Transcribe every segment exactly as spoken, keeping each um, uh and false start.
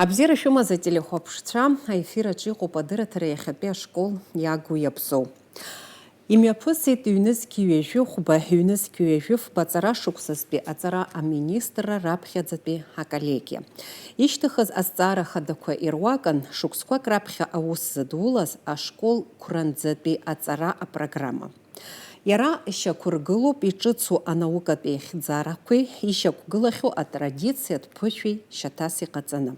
Абзиара шәымаз, ателехәаԥшцәа, аефир аҿы иҟоуп адырраҭара иахьатәи ашкол иагу иабзоу. Имҩаԥысит ҩнызқь ҩажәи хәба, ҩнызқь ҩажәи фба аҵара шықәсазтәи аҵара аминистрра раԥхьаӡатәи аколлегиа. Ишьҭыхыз азҵаара хадақәа ируакын, шықәсқәак раԥхьа аус зыдулаз ашкол қәранӡатәи аҵара апрограмма. Иара шьақәыргылоуп иҿыцу анаукатә еихьӡарақәеи ишьақәгылахьоу атрадициатә ԥышәеи шьаҭас иҟаҵаны.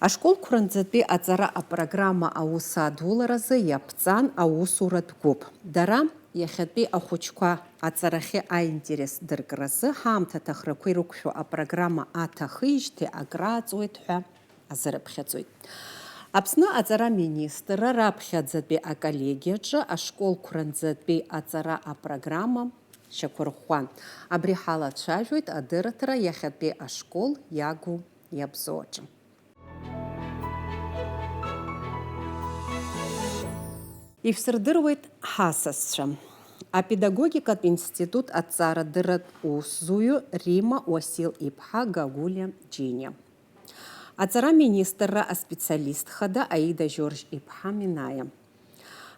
Ашкол қәранӡатәи аҵара апрограмма аус адуларазы иаԥҵан аусуратә гәыԥ. Дара, иахьатәи ахәыҷқәа аҵарахьы аинтерес дыркразы, ҳаамҭа аҭахрақәа ирықәшәо апрограмма аҭахижьҭеи акрааҵуеит ҳәа азырыԥхьаӡоит. Аԥсны аҵара министрра раԥхьаӡатәи аколлегиаҿы ашкол қәранӡатәи аҵара апрограмма шьақәырӷәӷәан. Абри ҳалацәажәоит адырраҭара иахьатәи ашкол иагу иабзоу аҿы. Ишәсырдыруеит ҳасасцәа. Апедагогикатә институт аҭҵаарадырратә усзуҩы Рима Уасил-иԥҳа Гагулиа Џьениа. Аҵара министрра аспециалист хада Аида Жьоржь-иԥҳа Минаиа.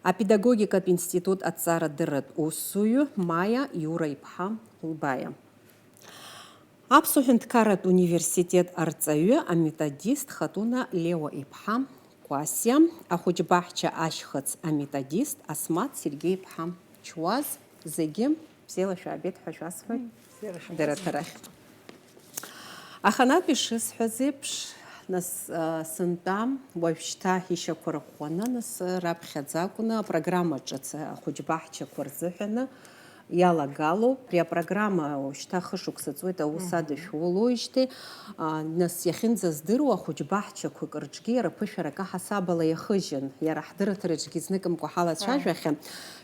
Апедагогикатә институт аҭҵаарадырратә усзуҩы Маиа Иура-иԥҳа Хәылбаиа. Аԥсуа ҳәынҭқарратә университет арҵаҩы аметодист Хатуна Леуа-иԥҳа Кәасиа, ахәыҷбаҳча ашьхыц аметодист Асмаҭ Сергеи-иԥҳа Чуаз, зегьы бзиала шәаабеит ҳәа шәасҳәоит. Бзиара шәаабеит. Дара ҭарахь. Аханатә ишысҳәаз еиԥш, нас, а, сынтәа уажәшьҭа ишьақәырӷәӷәаны, нас, раԥхьаӡа акәны апрограмма ҿыц ахәыҷбаҳчақәа рзыҳәаны иалагалоуп. Абри апрограмма уажәшьҭа хышықәса ҵуеит аус Мгм. адышәулоижьҭеи, а, нас иахьынӡаздыруа ахәыҷбаҳчақәак рҿгьы иара ԥышәарак аҳасабала иахыжьын, иара ҳдырраҭараҿгьы зныкымкәа ҳалацәажәахьан.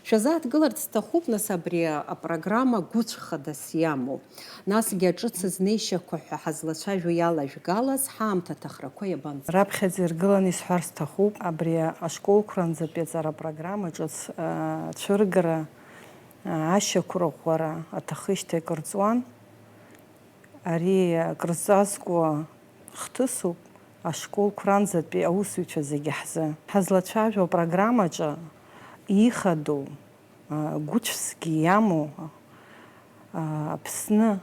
Шәазааҭгыларц сҭахуп, нас, абри апрограмма гәыцә хадас иамоу. Насгьы аҿыц азнеишьақәа ҳәа ҳазлацәажәо иалажәгалаз ҳаамҭа аҭахрақәа иабанӡа? Раԥхьаӡа иргыланы исҳәар сҭахуп, абри ашколқәранӡатәи аҵара программа ҿыц, а, ацәыргара, а, ашьақәырӷәӷәара аҭахижьҭеи акыр ҵуан. Ари акыр зҵазкуа хҭысуп ашколқәранӡатәи аусзуҩцәа зегьы ҳзы. Ҳазлацәажәо апрограммаҿы ихадоу, а, гәыцәсгьы иамоу, а, Аԥсны,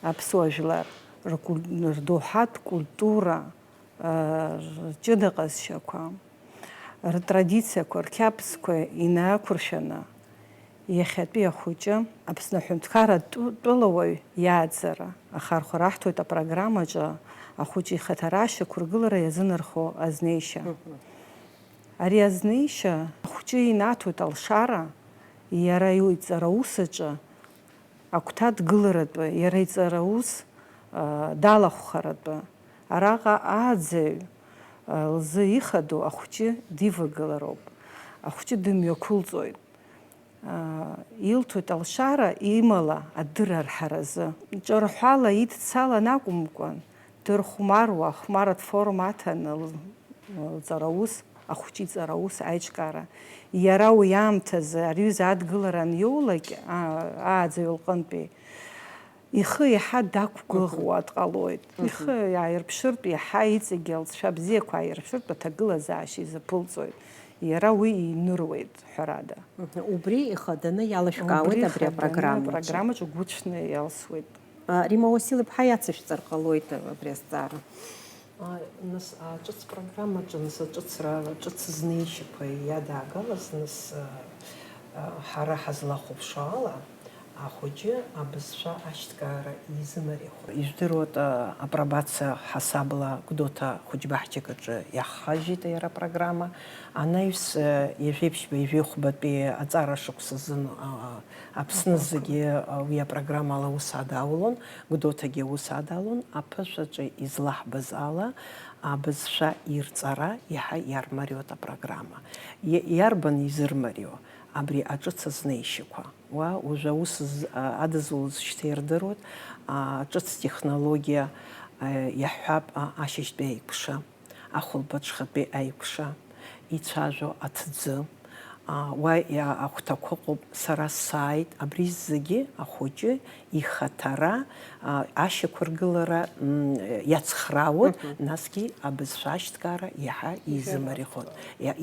аԥсуа жәлар ркуль-, рдоуҳатә культура, а, рҷыда ҟазшьақәа, ртрадициақәа, рқьабзқәа инақәыршәаны, иахьатәи ахәыҷы Аԥсны аҳәынҭқарра тәы-, тәылауаҩ иааӡара ахархәара аҳҭоит апрограммаҿы ахәыҷы ихаҭара ашьақәыргылара иазынархо азнеишьа. Мгм. Ари азнеишьа ахәҷы инаҭоит алшара, иара иҵараус аҿы агәҭа дгыларатәы, иара иҵараус, а, далахәхаратәы. Араҟа ааӡаҩ, а, лзы ихадоу ахәҷы дивагылароуп, ахәҷы дымҩақәылҵоит. А, илҭоит алшара имала адырра арҳаразы. Ҿырҳәала идцалан акәымкәан, дырхәмаруа, ахәмаратә форма аҭаны л-, лҵараус, ахәҷы иҵараус аиҿкаара. Иара уи аамҭазы ари аҩыза адгылара аниоулак, а, ааӡаҩ лҟынтәи, ихы иаҳа дақәгәыӷуа дҟалоит. Мгм. Ихы иааирԥшыртә, иаҳа иҵегьы алҵшәа бзиақәа ааирԥшыртә аҭагылазаашьа изаԥылҵоит. Иара уи иныруеит, ҳәарада. Мгм. Убри ихаданы иалышәкаауеит Убри абри ихаданы апрограммаҿы. Апрограммаҿы гәыцәны иалсуеит. А, Рима Уасил-иԥҳа иацышәҵар ҟалоит абри азҵаара. А, нас, аҿыц программаҿы, нас, аҿыцра, аҿыц знеишьақәа иадаагалаз, нас, а, а, ҳара ҳазлахәаԥшуа ала, ахәыҷы абызшәа ашьҭкаара изымариахоит. Ижәдыруеит, а, апробациа ҳасабла Гәдоуҭа хәыҷбаҳчак аҿы иаҳхажьит иара апрограмма. Анаҩс, а, ҩажәеиԥшьба ҩажәихәбатәи аҵара шықәса азын, а, Аԥсны зегьы, а, уи апрограммала аус адаулон, Гәдоуҭагьы аус адалон, аԥышәаҿы излаҳбаз ала, абызшәа ирҵара иаҳа иармариоит апрограмма. Иа-, иарбан изырмарио абри аҿыц азнеишьақәа? Уа уажәы аус з-, а, адызулаз шьҭа ирдыруеит, а, аҿыц технологиа, а, иаҳҳәап, а, ашьыжьтәи аиқәша. Ахәылбыҽхатәи аиқәша, ицәажәо аҭӡы, Уа ахәҭақәа ыҟоуп, сара сааит, абри зегьы ахәыҷы ихаҭара, ашьақәыргылара иацхраауеит, насгьы абызшәа ашьҭкаара иаҳа изымариахоит,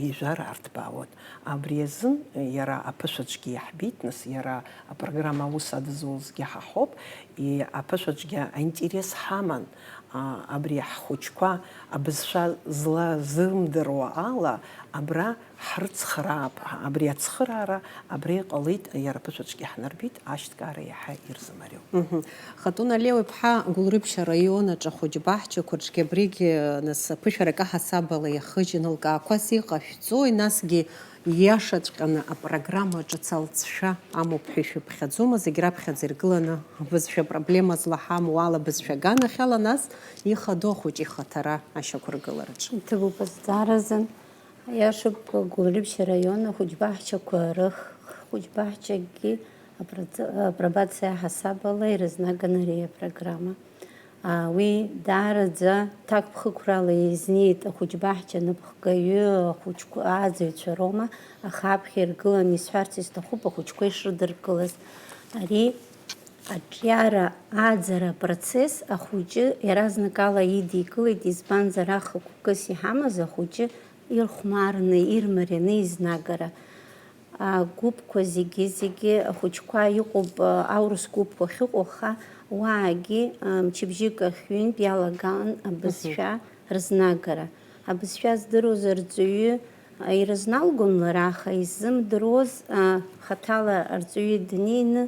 ижәар арҭбаауеит. Абри азын иара аԥышәаҿгьы иаҳбеит, нас иара апрограмма аус адызулазгьы ҳаҳауп, аԥышәаҿгьы аинтерес ҳаман, абри ҳхәыҷқәа абызшәа злазымдыруа ала абра ҳрыцхраап, абри ацхыраара абра иҟалеит, иара аԥышәаҿгьы ҳнарбеит, ашьҭкаара иаҳа ирзымариоуп. Хатуна Леуа-иԥҳа, Гәылрыԥшь араион аҿы ахәыҷбаҳчақәа рҿгьы абригьы, нас, аԥышәарак аҳасабала иахыжьын, лкаақәас иҟашәҵои, насгьы ииашаҵәҟьаны апрограмма ҿыц алҵшәа амоуп ҳәа ишәыԥхьаӡома, зегь раԥхьаӡа иргыланы абызшәа проблема злаҳамоу ала абызшәа аганахьала, нас ихадоу ахәыҷы ихаҭара ашьақәыргылараҿы? Иҭабуп азҵааразы. Иашоуп, Гәылрыԥшь араион ахәыҷбаҳчақәа рыххәыҷбаҳчакгьы апроц-, апробациа ҳасабала ирызнаган ари апрограмма. Уи даараӡа ҭакԥхықәрала изнеит ахәыҷбаҳча анапхгаҩы, ахәыҷқәа, ааӡаҩцәа роума, аха аԥхьа иргыланы исҳәарц исҭахуп ахәыҷқәа ишрыдыркылаз. Ари аҿиара ааӡара апроцесс ахәыҷы иаразнакала идикылеит, избанзар, ахықәкыс иҳамаз ахәыҷы ирхәмарны, ирмарианы изнагара. Агәыԥқәа зегьы-зегьы ахәыҷқәа иҟоуп, аурыс гәыԥқәа ахьыҟоу, аха уаагьы, мчыбжьык ахь ҩынтә иалаган абызшәа рызнагара. Абызшәа здыруаз арҵаҩы ирызналгон лара, аха иззымдыруаз, хаҭала арҵаҩы днеины,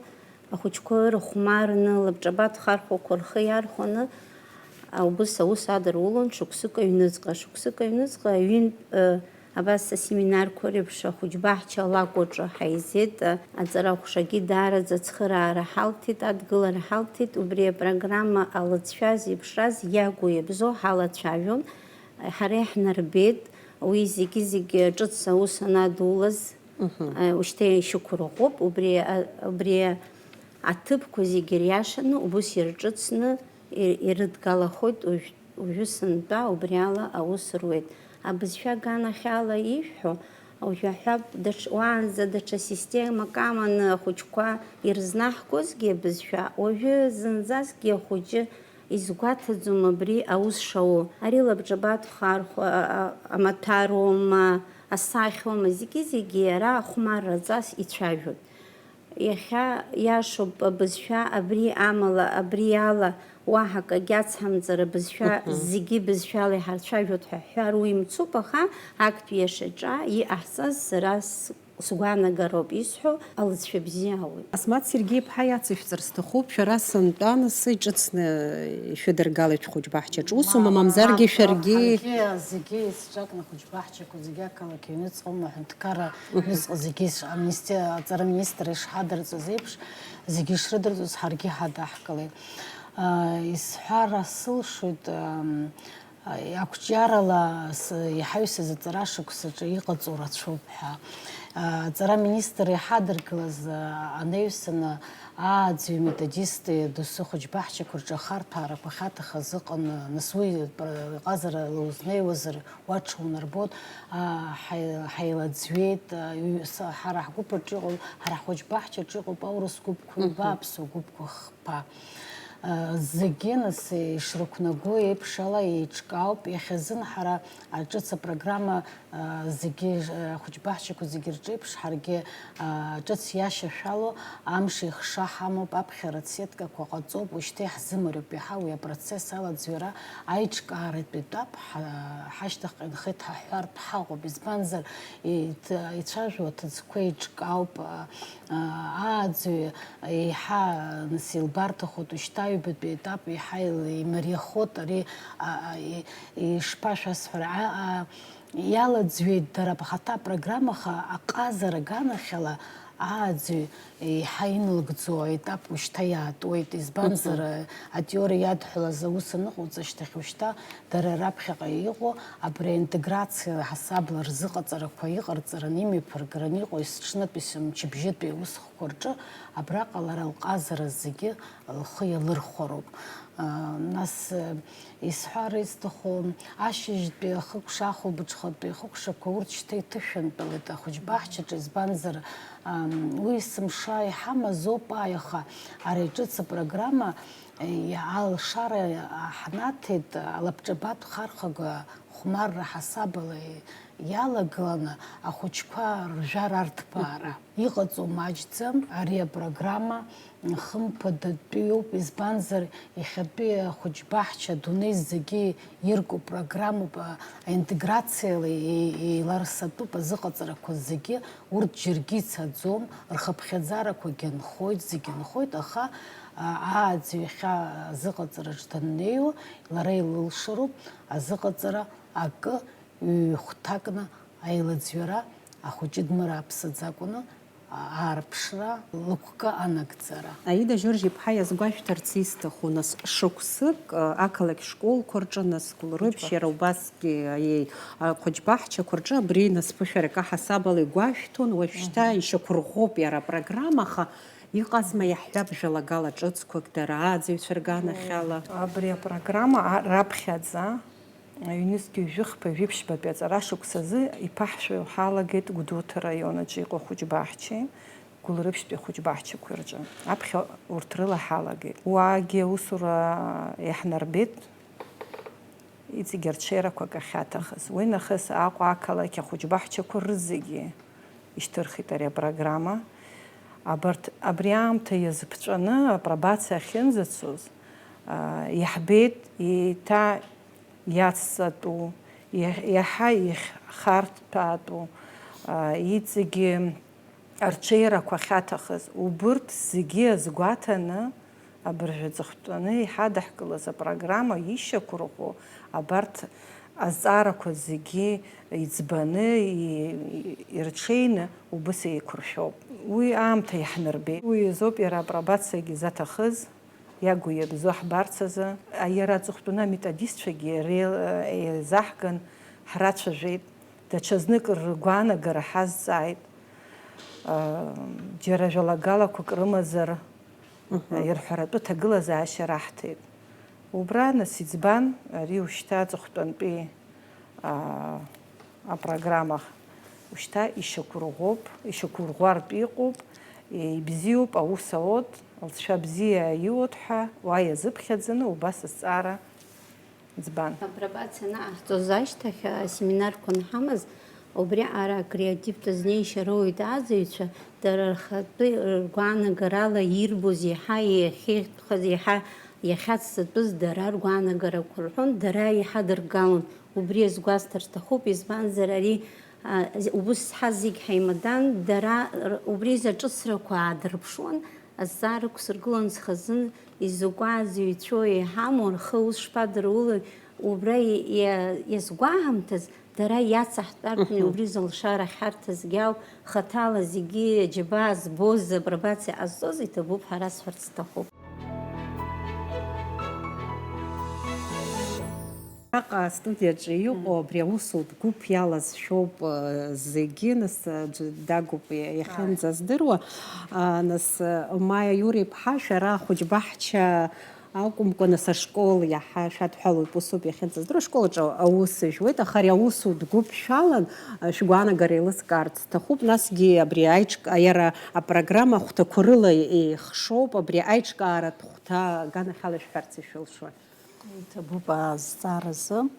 ахәыҷқәа рыхәмарны, лабҿабатә хархәақәа рхы иархәаны, убыс аус адырулон шықәсык аҩныҵҟа. Шықәсык аҩныҵҟа ҩынтә, абас асеминарқәа реиԥш ахәыҷбаҳча алакә аҿы ҳаизеит, аҵара аҟәшагьы даараӡа ацхыраара ҳалҭеит, адгылара ҳалҭеит, убри апрограмма алыҵшәа зеиԥшраз иагу иабзоу ҳалацәажәон, ҳара иаҳнарбеит, уи зегьы-зегьы ҿыц аус анадулаз, ушьҭа ишьақәырӷәӷәоуп, убри, убри аҭыԥқәа зегьы ириашаны, убыс ирҿыцны ирыдгалахоит уажә. Уажәы сынтәа убри ала аус руеит. Абызшәа аганахьала ишәҳәо, уажә аҳәап, даҽ-, уаанӡа даҽа системак аманы ахәыҷқәа ирызнаҳгозгьы абызшәа, уажәы зынӡаскгьы ахәыҷы изгәаҭаӡом абри аус шауа. Ари лабҿабатә хархәа, а-, а-, амаҭәароума, асахьоума, зегьы-зегьы иара ахәмарраҵас ицәажәоит. Иахьа иашоуп абызшәа абри амала, абри ала уаҳа акагь ацҳамҵар, абызшәа зегьы бызшәала иҳарцәажәоит ҳәа ҳҳәар уимцуп, аха актәи иашаҿа иҟаҳҵаз сара с-, сгәаанагароуп исҳәо, алыҵшәа бзиа ауеит. Асмаҭ Сергеи-иԥҳа, иацышәҵар сҭахуп, шәара сынтәа асы иҿыцны ишәыдыргалеит шәхәыҷбаҳчаҿ. Усума, мап, мамзаргьы мап, шәаргьы? Ҳаргьы зегьы еицҿакны ахәыҷбаҳчақәа зегьы ақалақь аҩныҵҟа аума аҳәынҭқарра Усҟан зегьы иш-, аминисте-, аҵара аминистр ишҳадырҵоз еиԥш, зегьы ишрыдырҵоз ҳаргьы ҳадаҳкылеит. Исҳәар сылшоит, ақәҿиарала с-, иҳаҩсыз аҵара шықәсаҿы иҟаҵоу рацәоуп ҳәа. Аҵара аминистр иҳадыркылаз анаҩсаны, ааӡаҩи методисти доусы хәыҷбаҳчақәа рҿы ахарҭәаарақәа ахьаҭахыз ыҟан, нас уи иҟазара лызнеиуазар, уа ҽаунарбоит, аа, ҳаи-, ҳаилаӡҩеит, аа, ҩ-, с-, ҳара ҳгәыԥ аҿы иҟоу, ҳара ҳхәыҷбаҳча аҿы иҟоуп аурыс гәыԥқәа ҩба, аԥсуа гәыԥқәа хԥа. Зегьы, нас, ишрықәнаго еиԥш ала еиҿкаауп, иахьазын ҳара аҿыц апрограмма, аа, зегьы, ахәыҷбаҳчақәа зегьы рҿеиԥш, ҳаргьы, аа, ҿыц иашьашәало, амш еихша ҳамоуп, аԥхьаратә сеткақәа ҟаҵоуп, уажәшьҭа иаҳзымариоуп иаҳа уи апроцесс алаӡҩара, аиҿкааратә етап ҳа-, ҳашьҭахьҟа инхеит ҳәа ҳҳәартә ҳаҟоуп, избанзар, иҭ-, ицәажәо аҭыӡқәа еиҿкаауп, а, а, ааӡаҩ еиҳа, нас, илбарҭахоит, уажәшьҭа аҩбатәи аетап еиҳа ил-, имариахоит, ари, а, а, и-, ишԥашәасҳәара, а, а, Иалаӡҩеит дара рхаҭа апрограммаха аҟазара аганахьала ааӡаҩ еиҳа инлыгӡо аетап ушьҭа иаатуеит, избанзар, атеориа иадҳәалаз аус аныҟауҵа ашьҭахь ушьҭа дара раԥхьаҟа иҟоу абри аинтеграциа ҳасабла рзыҟаҵарақәа иҟарҵараны имҩаԥыргараны иҟоу есыҽнытәи, есымчыбжьытәи аусхқәа рҿы абраҟа лара лҟазара зегьы лхы иалырхәароуп. Нас, исҳәар исҭаху, ашьыжьтәи ахыкәша, ахәылбыҽхатәи ахыкәшақәа урҭ шьҭа иҭышәынтәалеит ахәыҷбаҳчаҿы, избанзар, уи есымша иҳамаз ауп, ааи, аха ари ҿыц апрограмма, алшара ҳнаҭеит, алабҿабатә хархага хәмарра ҳасабала иалагыланы ахәыҷқәа ржәара арҭбаара. Иҟаҵоу маҷӡам ари апрограмма, хымԥадатәиуп, избанзар, иахьатәи ахәыҷбаҳча адунеи зегьы ирку программоуп, аинтеграциала еи-, еиларсатәуп азыҟаҵарақәа зегьы, урҭ џьаргьы ицаӡом, рхыԥхьаӡарақәагьы нхоит, зегьы нхоит, аха, а, ааӡаҩ иахьа азыҟаҵараҿ даннеиуа, лара илылшароуп азыҟаҵара акы ҩ-хәҭакны аилаӡҩара, ахәыҷы дмырааԥсаӡакәаны аарԥшра, лыгәкы анагӡара. Аида Жоржь-иԥҳа, иазгәашәҭарц исҭаху, нас, шықәсык, а, ақалақь школқәа рҿы, нас, Гәылрыԥшь, иара убасгьы, аиеи, ахәыҷбаҳчақәа рҿы абри, нас, ԥышәарак аҳасабала игәашәҭон, уажәшьҭа ишьақәырӷәӷәоуп иара апрограмма, аха иҟазма иаҳҳәап, жәалагала ҿыцқәак дара ааӡаҩцәа рганахьала? Абри апрограмма, а, раԥхьаӡа Ҩнызқьи жәыхԥа, жәиԥшьбатәи аҵарашықәсазы иԥаҳшәо ҳалагеит Гәдоуҭа раион аҿы иҟоу ахәыҷбаҳчеи Гәылрыԥшьтәи ахәыҷбаҳчақәеи рҿы. Аԥхьа урҭ рыла ҳалагеит. Уаагьы аусура иаҳнарбеит, иҵегьы арҽеирақәак ахьаҭахыз. Уи нахыс Аҟәа ақалақь ахәыҷбаҳчақәа рызегьы ишьҭырхит ари апрограмма. Абарҭ абри аамҭа иазыԥҵәаны апробациа ахьынӡацоз, а, иаҳбеит еиҭа иацҵатәу, иа-, иаҳа ихьхарҭәаатәу, а, иҵегьы арҽеирақәа ахьаҭахыз, убырҭ зегьы азгәаҭаны, абыржәы аҵыхәтәаны иҳадаҳкылаз апрограмма ишьақәырӷәӷәо, абарҭ азҵаарақәа зегьы иӡбаны, и-, и-, ирҽеины убыс еиқәыршәоуп. Уи аамҭа иаҳнарбеит. Уи азоуп иара апробациагьы заҭахыз, иагу иабзоу ҳбарц азы. Иара аҵыхәтәаны аметодистцәагьы ре-, еизаҳган, ҳрацәажәеит, даҽазнык ргәаанагара ҳазҵааит. Џьара жәалагалақәак рымазар, ирҳәаратәы ҭагылазаашьа раҳҭеит. Убра, нас, иӡбан, ари ушьҭа аҵыхәтәантәи, аа, апрограмма ушьҭа ишьақәырӷәӷәоуп, ишьақәырӷәӷәартә иҟоуп, ибзиоуп, аус аот, лҵшәа бзиа аиуот ҳәа уа иазыԥхьаӡаны убас азҵаара ӡбан. Апробациа анаҟаҳҵоз ашьҭахь, асеминарқәа анҳамаз, убриаҟара акреативтә азнеишьа роуеит ааӡаҩцәа, дара рхатәы ргәаанагарала ирбоз, еиҳа иахьеиқәхаз, еиҳа иахьацҵатәыз дара ргәаанагарақәа рҳәон, дара еиҳа дыргалон. Убри азгәасҭар сҭахуп, избанзар, ари, а, убыс зҳаз зегь ҳаимадан, дара р-, убри изы аҿыцрақәа аадырԥшуан, азҵаара ықәсыргылон схазын, изакәи ааӡаҩцәоу еиҳамоу, рхы аус шԥадырулои, убра иа-, иа-, иазгәаҳамҭаз, дара иацаҳтәартәны, мгм, убри изы алшара ахьарҭазгьы ауп, хаҭала зегьы аџьабаа збоз, апробациа ҟазҵоз иҭабуп ҳәа расҳәарц сҭахуп. Араҟа астудиаҿы иҟоу, мм, абри аусутә гәыԥ иалазшәоуп, э, зегьы, нас, э, џ-, Дагәуп иа-, иахьынӡаздыруа. А, нас, э, Маиа Иури-иԥҳа, шәара ахәыҷбаҳча акәымкәа, нас, ашкол иаҳа шәадҳәалоуп, усоуп иахьынӡаздыруа, ашкол аҿы аус жәуеит, аха ари аусутә гәыԥ шәалан, э, шәгәаанагара еилыскаарц сҭахуп, насгьы абри аиҿк-, иара апрограмма ахәҭақәа рыла еихшоуп, абри аиҿкааратә хәҭа аганахьала ишәҳәарц ишәылшои? Иҭабуп азҵааразы.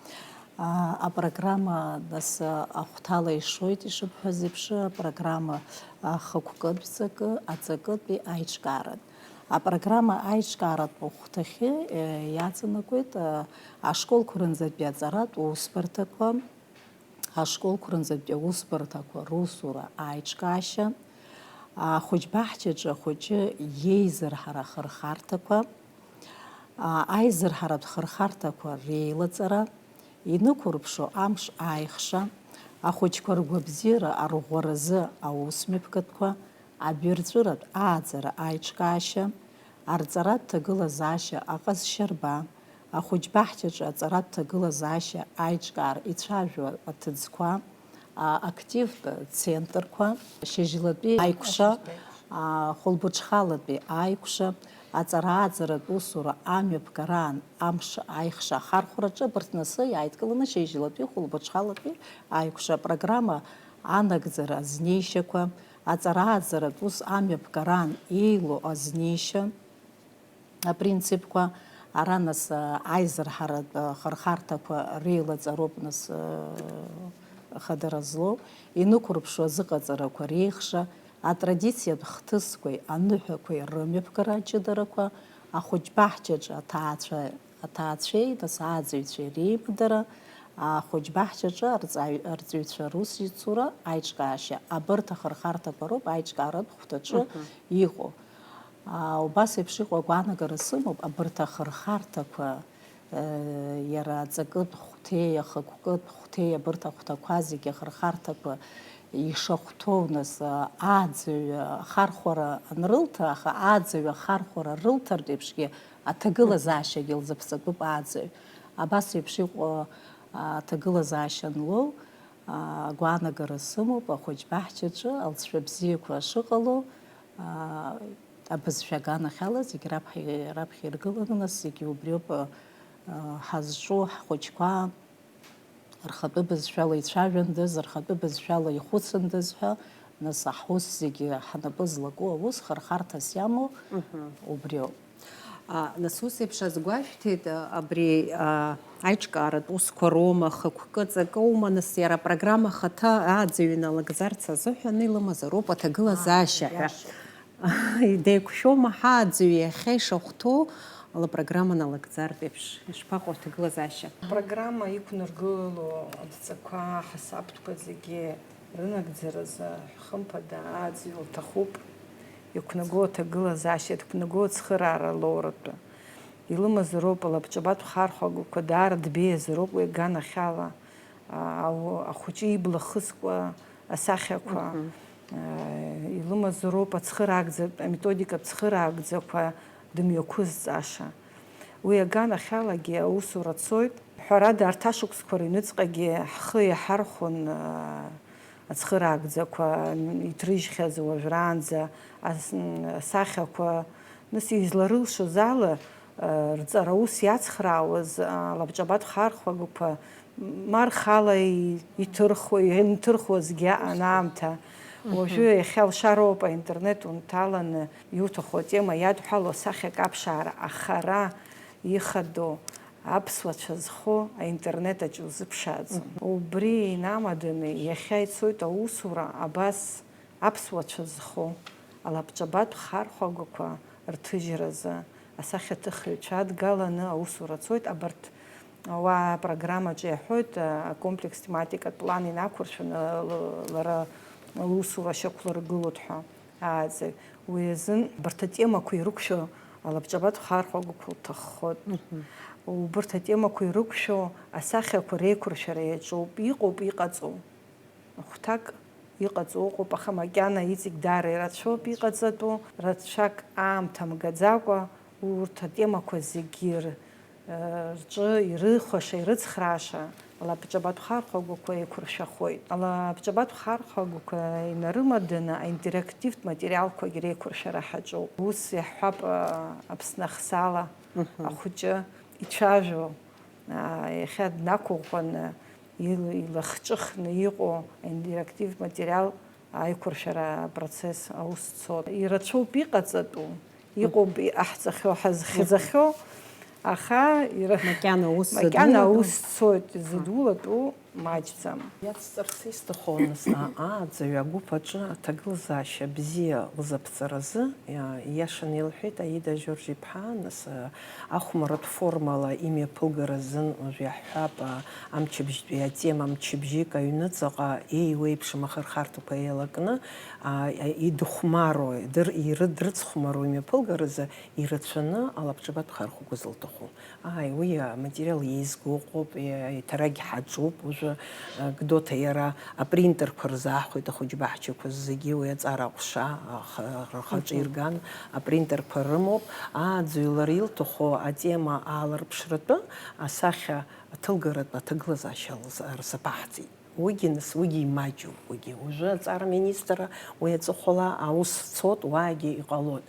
А, апрограмма, нас, ахәҭала ишоит, ишыбҳәаз еиԥш, апрограмма ахықәкытә ҵакы, аҵакытәи аиҿкааратә. Апрограмма аиҿкааратә хәҭахьы, э, иаҵанакуеит, э, ашколқәа рынӡатәи аҵаратә усбарҭақәа, ашколқәа рынӡатәи аусбарҭақәа русура аиҿкаашьа, ахәыҷбаҳчаҿы ахәыҷы иеизырҳара ахырхарҭақәа, а, аизырҳаратә хырхарҭақәа реилаҵара, инықәырԥшо амш ааихша, ахәыҷқәа ргәабзиара арӷәӷәаразы аусмҩаԥгатәқәа, Абаҩрҵәыратә ааӡара аиҿкаашьа, арҵаратә ҭагылазаашьа аҟазшьарба, ахәыҷбаҳчаҿы аҵаратә ҭагылазаашьа аиҿкаара ицәажәо аҭыӡқәа, а, активтә центрқәа, шьыжьлатәи аикәша, а, хәылбыҽхалатәи аикәша, аҵара-ааӡаратә усура амҩаԥгараан амш аихша ахархәараҿы абарҭ насы иааидкыланы шьыжьлатәи хәылбыҽхалатәи аикәша апрограмма анагӡара азнеишьақәа, аҵара-ааӡаратә ус амҩаԥгараан еилоу азнеишьа апринципқәа, ара нас, а, аизырҳаратә, а, хырхарҭақәа реилаҵароуп нас, а, хадара злоу, инықәырԥшуа азыҟаҵарақәа реихша, атрадициатә хҭысқәеи аныҳәақәеи рымҩаԥгара аҷыдарақәа, ахәыҷбаҳчаҿы аҭаацәа, аҭаацәеи, нас, ааӡаҩцәеи реимадара, ахәыҷбаҳчаҿы арҵаҩ-, арҵаҩцәа русеицура аиҿкаашьа, абарҭ ахырхарҭақәа роуп аиҿкааратә хәҭаҿы Мгм. иҟоу. Аа, убас еиԥш иҟоу агәаанагара сымоуп, абарҭ ахырхарҭақәа, э, иара аҵакытә хәҭеи, ахықәкытә хәҭеи, абарҭ ахәҭақәа зегьы ахырхарҭақәа ишахәҭоу, нас, а, ааӡаҩ ахархәара анрылҭа, аха ааӡаҩ ахархәара рылҭартә еиԥшгьы аҭагылазаашьагьы лзыԥҵатәуп ааӡаҩ. Абас еиԥш иҟоу, а, аҭагылазаашьа анлоу, а, агәаанагара сымоуп, ахәыҷбаҳчаҿы алҵшәа бзиақәа шыҟало, а, абызшәа аганахьала зегь раԥхьа, раԥхьа иргыланы, нас зегьы убриоуп, а, ҳазҿу ҳхәыҷқәа, рхатәы бызшәала ицәажәандаз, рхатәы бызшәала ихәыцындаз ҳәа, нас, ҳус зегьы ҳнапы злаку аус хырхарҭас иамоу Мгм. убриоуп. А, нас ус еиԥш азгәашәҭеит, а, абри, а, аиҿкааратә усқәа роума, хықәкы ҵакоума, нас иара апрограмма ахаҭа ааӡаҩ иналагӡарц азыҳәан илымазароуп аҭагылазаашьа ҳәа. Деиқәшәома ҳааӡаҩ иахьа ишахәҭоу ала программа налагӡартә еиԥш? Ишԥаҟоу аҭагылазаашьа? Апрограмма иқәнаргыло адҵақәа, ҳасабтәқәа зегьы рынагӡаразы, хымԥада, ааӡаҩ лҭахуп. Иқәнаго аҭагылазаашьа, иқәнаго ацхыраара лоуратәы. Илымазароуп алабҿабатә хархәагақәа, даара дбеиазароуп уи аганахьала, а, ау-, ахәыҷы ибла хызкуа асахьақәа. Мгм. А, илымазароуп ацхыраагӡатә, аметодикатә цхыраагӡақәа дымҩақәызҵаша. Уи аганахьалагьы аусура цоит. Ҳәарада, арҭ ашықәсқәа рыҩныҵҟагьы ҳхы иаҳархәон, а, ацхыраагӡақәа иҭрыжьхьаз уажәраанӡа ас-, асахьақәа, нас, изларылшоз ала, а, рҵара аус иацхраауаз, а, алабҿабатә хархәагақәа, ма рхала и-, иҭырхуа, инҭырхуазгьы аҟан аамҭа. Мгм. Уажәы иахьа алшароуп аинтернет унҭаланы иуҭаху атема иадҳәало асахьак аԥшаара ахара ихадоу аԥсуацәа зхо аинтернет аҿы узыԥшааӡом. Мгм. Убри инамаданы иахьа ицоит аусура абас аԥсуацәа зхо алабҿабатә хархәагақәа рҭыжьразы асахьаҭыхыҩцәа адгаланы аусура цоит. Абарҭ ауаа апрограммаҿы иаҳәоит, акомплекс тематикатә план инақәыршәаны л-, лара лусура шьақәлыргылоит ҳәа ааӡаҩ. Уи азын абарҭ атемақәа ирықәшәо алабҿабатә хархәагақәа лҭаххоит. Мгм. Убарҭ атемақәа ирықәшәо асахьақәа реиқәыршәара иаҿоуп, иҟоуп иҟаҵоу. Хәҭак иҟаҵо ыҟоуп, аха макьана иҵегь даара ирацәоуп иҟаҵатәу, рацәак аамҭа мгаӡакәа, урҭ атемақәа зегьы р-, рҿы ирыхәаша, ирыцхрааша алабҿабатә хархәагақәа еиқәыршәахоит. Алабҿабатә хархәагақәа инарымаданы аинтерактивтә материалқәагьы реиқәыршәара ҳаҿуп. Ус иаҳҳәап, а, Аԥсны ахсаала Мгм. ахәыҷы ицәажәо, а, иахьа днақәыӷәӷәаны ил-, илахҿыхны иҟоу аинтерактивтә материал аиқәыршәара апроцесс аус цоит. Ирацәоуп иҟаҵатәу, иҟоуп иҟаҳҵахьоу, ҳазхьӡахьоу, аха ира-, Макьана аус макьана задулатәу? Аус цоит, Аха. Задулатәу маҷӡам. Иацҵарц исҭаху, нас, а-, ааӡаҩ агәыԥ аҿы аҭагылазаашьа бзиа лзаԥҵаразы, иа-, ииашаны илҳәеит Аида Жорж-иԥҳа, нас, а, ахәмарратә формала имҩаԥылгара азын уажә иаҳҳәап, а, амчыбжьтәи атема мчыбжьык аҩныҵаҟа еиуеиԥшым ахырхарҭақәа еилакны, а, идыхәмаруа, дыр-, иры-, дрыцхәмаруа имҩаԥылгаразы ирацәаны алабҿабатә хархәагәы зылҭаху. Ааи, уи аматериал еизго ыҟоуп, иа-, иҭарагь ҳаҿуп уажәы. Гәдоуҭа иара апринтерқәа рзаахәеит ахәыҷбаҳчақәа зегьы, уи аҵара аҟәша аха-, рхаҿы ирган, апринтерқәа рымоуп. Ааӡаҩ лара илҭаху атема ааларԥшратәы асахьа аҭылгаратә аҭагылазаашьа лз-, рзаԥаҳҵеит. Уигьы, нас, уигьы имаҷуп, уигьы. Уажәы аҵара министрра уи аҵыхәала аус цот, уаагьы иҟалоит,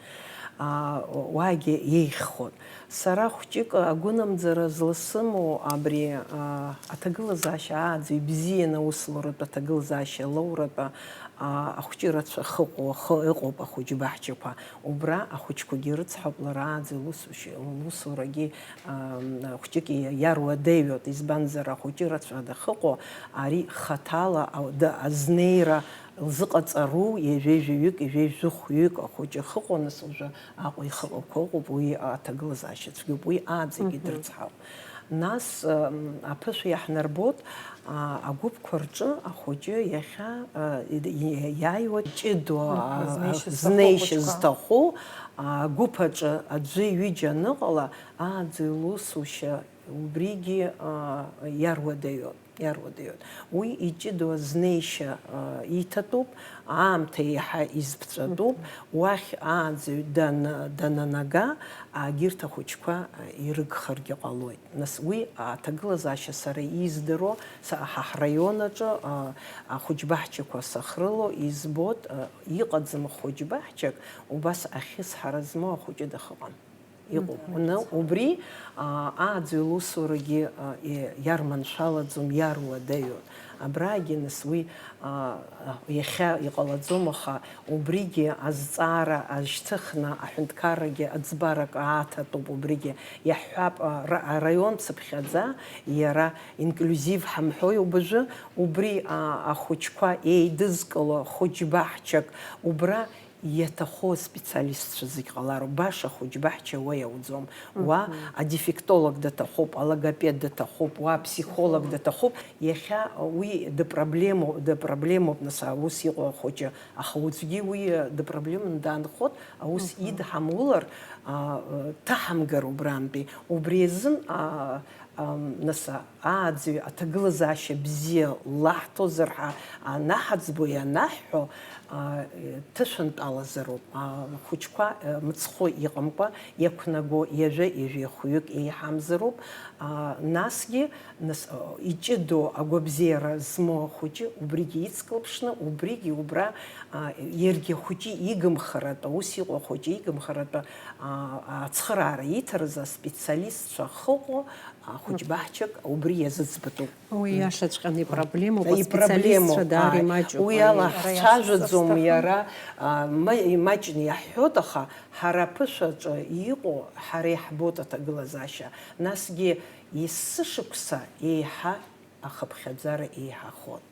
аа, уаагьы еиӷьхоит. Сара хәҷык агәынамӡара зласымоу абри, аа, аҭагылазаашьа ааӡаҩ ибзианы аусуратә аҭагылазаашьа лоуратәы, аа, ахәҷы рацәа ахьыҟоу, ахы-, ыҟоуп ахәыҷбаҳчақәа. Убра ахәыҷқәагьы ирыцҳауп лара ааӡаҩ лусушьа-, лусурагьы, аа, хәҷык иа-, иаруадаҩуеит, избанзар ахәыҷы рацәа дахьыҟоу, ари хаҭала ау-, да-, азнеира лзыҟаҵару, ҩажәеи жәаҩык, ҩажәеи жәохәҩык ахәыҷы ахьыҟоу, нас уажәы Аҟәа ихыҟақәа ыҟоуп, уи аҭагылазаашьа цәгьоуп, уи ааӡагьы дрыцҳауп. Нас, м, аԥышәа иаҳнарбоит, а, агәыԥқәа рҿы ахәыҷы иахьа, а, и-, и-, иааиуа ҷыдоу, Мгм. а, Знеишьа зҭаху знеишьа ахәыҷқәа. Зҭаху, а, агәыԥ аҿы аӡәы ҩыџьа аныҟала, ааӡаҩ лусушьа убригьы, а, иаруадаҩуп. Иаруадаҩуп. Уи иҷыдоу азнеишьа, а, иҭатәуп, аамҭа еиҳа изԥҵәатәуп, Мгм. Уахь ааӡаҩ дана-, дананага, егьырҭ ахәыҷқәа, а, ирыгхаргьы ҟалоит. Нас уи аҭагылазаашьа сара издыруа, са-, ҳа ҳраион аҿы, а, ахәыҷбаҳчақәа сахьрылоу избоит, а, иҟаӡам хәыҷбаҳчак, убас ахьысҳара змоу ахәыҷы дахыҟам. Иҟоуп. Мгм. Ны убри, а, ааӡаҩ лусурагьы, а, и-, иарманшәалаӡом, иаруадаҩуп. Абраагьы, нас, уи, а, а, иахьа иҟалаӡом, аха убригьы азҵаара ашьҭыхны аҳәынҭқаррагьы аӡбарак ааҭатәуп, убригьы иаҳҳәап, а, ра-, араион цыԥхьаӡа иара инклюзив ҳамҳәои убжәы, убри, а, ахәыҷқәа еидызкыло хәыҷбаҳчак убра Иаҭаху аспециалистцәа зегь ҟалароуп, баша хәыҷбаҳча уа иауӡом. Уа Мгм. Адефектолог даҭахуп, алогопед даҭахуп, уа апсихолог Мгм. Даҭахуп. Иахьа уи дыпроблемоу-, дыпроблемоуп, нас, аус иҟоу ахәыҷы. Аха уаҵәгьы уи дыпроблемны даанхоит, аус Мгм. Идҳамулар, а, ҭаҳамгар убрантәи. Убри азын, а, Ам, нас, ааӡаҩ аҭагылазаашьа бзиа лаҳҭозар ҳәа анаҳаӡбо ианаҳҳәо, а, ҭышәынтәалазароуп. А, ахәыҷқәа, а, мыцхәы иҟамкәа иақәнаго ҩажәа-ҩажәеи хәҩык еиҳамзароуп. А, насгьы, нас, а, иҷыдоу агәабзиара змоу ахәыҷы убригьы ицклаԥшны, убригьы убра, а, иаргьы ахәыҷы игымхаратәы, ус иҟоу ахәыҷы игымхаратәы, а, ацхыраара иҭарыз аспециалистцәа ахьыҟоу, Ахәыҷбаҳчак убри иазыӡбатәуп. Уи иашаҵәҟьаны ипроблемоуп, аспециалистцәа даара имаҷуп. Уи ала ҳцәажәаӡом, иара, а, ма-, имаҷны иаҳҳәоит, аха ҳара аԥышәаҿы иҟоу ҳара иаҳбоит аҭагылазаашьа. Насгьы есышықәса еиҳа ахыԥхьаӡара еиҳахоит.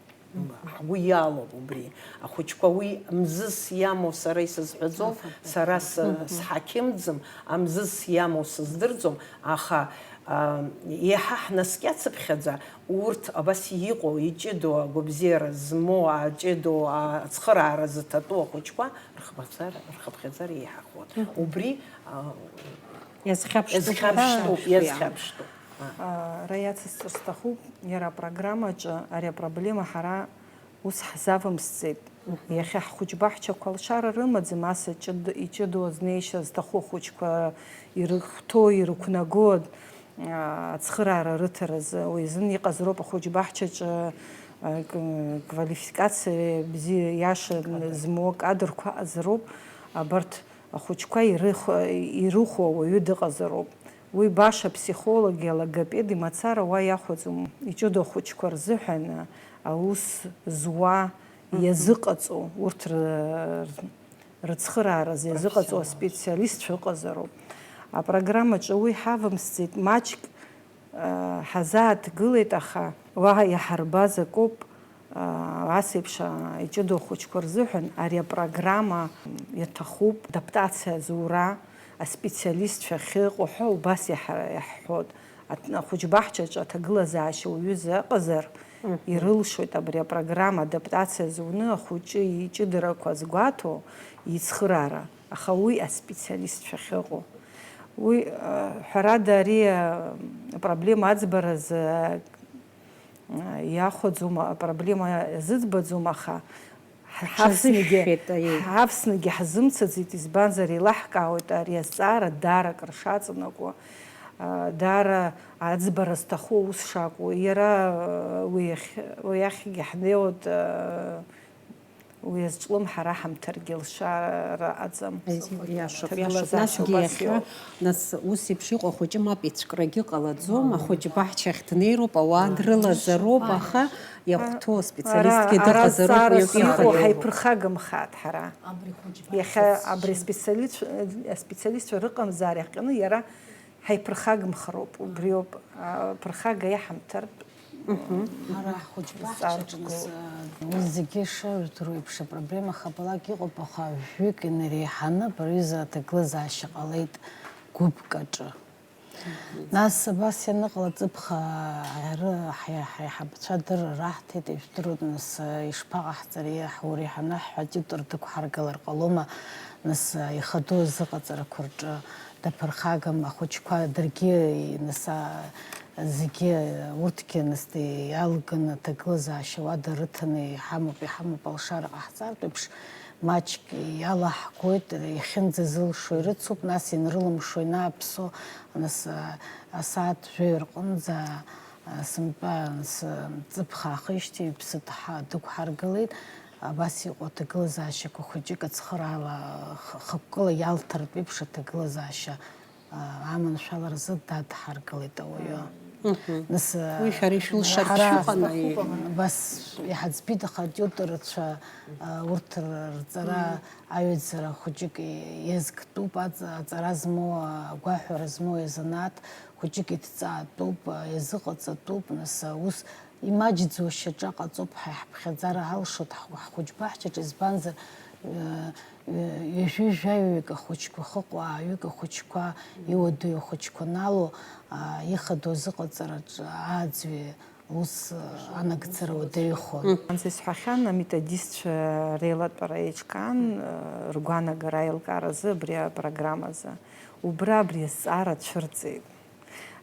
Ҳгәы иалоуп убри. Ахәыҷқәа уи мзызс иамоу сара исызҳәаӡом, сара с-, сҳақьымӡам, амзызс иамоу сыздырӡом, аха, а, еиҳа ҳнаскьацыԥхьаӡа, урҭ абас иҟоу, иҷыдоу, агәабзиара змоу, аҷыдоу, ацхыраара зҭатәу ахәыҷқәа рхыԥхьаӡара, рхыԥхьаӡара еиҳахоит. Убри, а, Иазхьаԥштәуп. Иазхьаԥштәуп, иазхьаԥштәуп. А, ара иацысҵар сҭахуп, иара апрограммаҿы ари апроблема ҳара ус ҳзавымсӡеит. Мгм. Иахьа ҳхәыҷбаҳчақәа алшара рымаӡам, ас аҷыд-, иҷыдоу азнеишьа зҭаху ахәыҷқәа ирыхәҭоу, ирықәнаго, а, ацхыраара рыҭаразы. Уи азын иҟазароуп ахәыҷбаҳчаҿы, а, к-, квалификациа бзиа, иаша змоу акадрқәа ыҟазароуп. Абарҭ Ахәыҷқәа ирых-, ирыхәо ауаҩы дыҟазароуп. Уи баша аԥсихологи алогопеди мацара уа иахәаӡом. Иҷыдоу ахәыҷқәа рзыҳәан аус зуа, Мгм. Иазыҟаҵо, урҭ ры-, рыцхырааразы иазыҟаҵо аспециалистцәа ыҟазароуп. Апрограммаҿы уи ҳавымсӡеит, маҷк Ҳазааҭгылеит, аха уаҳа иаҳарбаз акоуп, ас еиԥш иҷыдоу ахәыҷқәа рзыҳәан ари апрограмма иаҭахуп, адаптациа зура, аспециалистцәа ахьыҟоу ҳәа убас иаҳа-, иаҳҳәоит. Аҭ-, ахәыҷбаҳчаҿы аҭагылазаашьа уаҩыза ыҟазар, Мгм. Ирылшоит абри апрограмма адаптациа зуны ахәыҷы иҷыдарақәа згәаҭо ицхыраара, аха уи аспециалистцәа ахьыҟоу. Уи, э, ҳәарада, ари, э, апроблема аӡбаразы, э, Иахәаӡом, апроблема зыӡбаӡом, аха ҳ-, ҳавснгьы, ҳавснгьы ҳзымцаӡеит, избанзар, еилаҳкаауеит ари азҵаара даара акыр шаҵанакуа, даара аӡбара зҭаху аус шакәу. Иара уи иахь, уи ахьгьы ҳнеиуеит, уи азҿлымҳара ҳамҭаргьы лшара аӡам. Иашоуп, иашоуп. Насгьы иахьа, нас, ус еиԥш иҟоу ахәыҷы мап ицәкрагьы ҟалаӡом, ахәыҷы баҳчахь днеироуп, ауаа дрылазароуп, аха иахәҭоу аспециалистгьы дыҟазароуп, уаҩы иҟалеи. Ҳаиԥырхагамхааит ҳара. Иахьа абри аспециалистцәа, аспециалистцәа рыҟамзаара иахҟьаны иара ҳаиԥырхагамхароуп, убриоуп, аԥырхага иаҳамҭартә. Ҳара ҳхәыҷ баҳчаҿ, нас, уи зегьы шырдыруа еиԥш, апроблема хапалак иҟоуп, аха жәҩык инареиҳаны абри аҩыза аҭагылазаашьа ҟалеит гәыԥк аҿы. Нас абас ианыҟала, ҵыԥх аару ҳа-, ҳаиҳабацәа адырра раҳҭеит, ижәдыруеит, нас, ишԥаҟаҳҵари, ҳуреиҳаны ҳҳәа, титул дықәҳаргылар ҟалома, нас, ихадоу азыҟаҵарақәа рҿы даԥырхагам, ахәыҷқәа даргьы, нас, а, зегьы урҭгьы, нас, иалганы аҭагылазаашьа уада рыҭаны иҳамоуп, иҳамоуп алшара ҟаҳҵартә еиԥш, маҷк иалаҳгоит, иахьынӡазылшо ирыцуп, нас инрылымшо инааԥсо, нас, а, асааҭ жәаҩа рҟынӡа, а, сынтәа, нас, ҵыԥх аахижьҭеи иԥсы ҭҳа-, дықәҳаргылеит. Абас иҟоу аҭагылазаашьақәа хәыҷык ацхыраала х-, хықәкыла иалҭартә еиԥш аҭагылазаашьа аманшәаларазы дадҳаргылеит ауаҩы. Нас, уи шәара ишәылшартә ҳара шәыҟан, аиеи. Абас иҳаӡбеит, аха атиуторцәа, урҭ рҵара аҩаӡара хәыҷык иазктәуп, аҵ-, аҵара змоу, агәаҳәара змоу азанааҭ хәыҷык иҭҵаатәуп, иазыҟаҵатәуп, нас, ус имаҷӡоу шьаҿа ҟаҵоуп ҳәа иаҳԥхьаӡар алшоит ҳхәыҷ баҳчаҿ, избанзар, ҩажәи жәаҩык ахәыҷқәа, хыҟоу ааҩык ахәыҷқәа, иуадаҩу ахәыҷқәа налоу, ихадоу азыҟаҵараҿ ааӡҩы лус анагӡара уадаҩхон. Анцәа исҳәахьан, аметодистцәа реилатәара еиҿкаан, ргәаанагара аилкааразы абри апрограммазы. Убра абри азҵаара цәырҵит.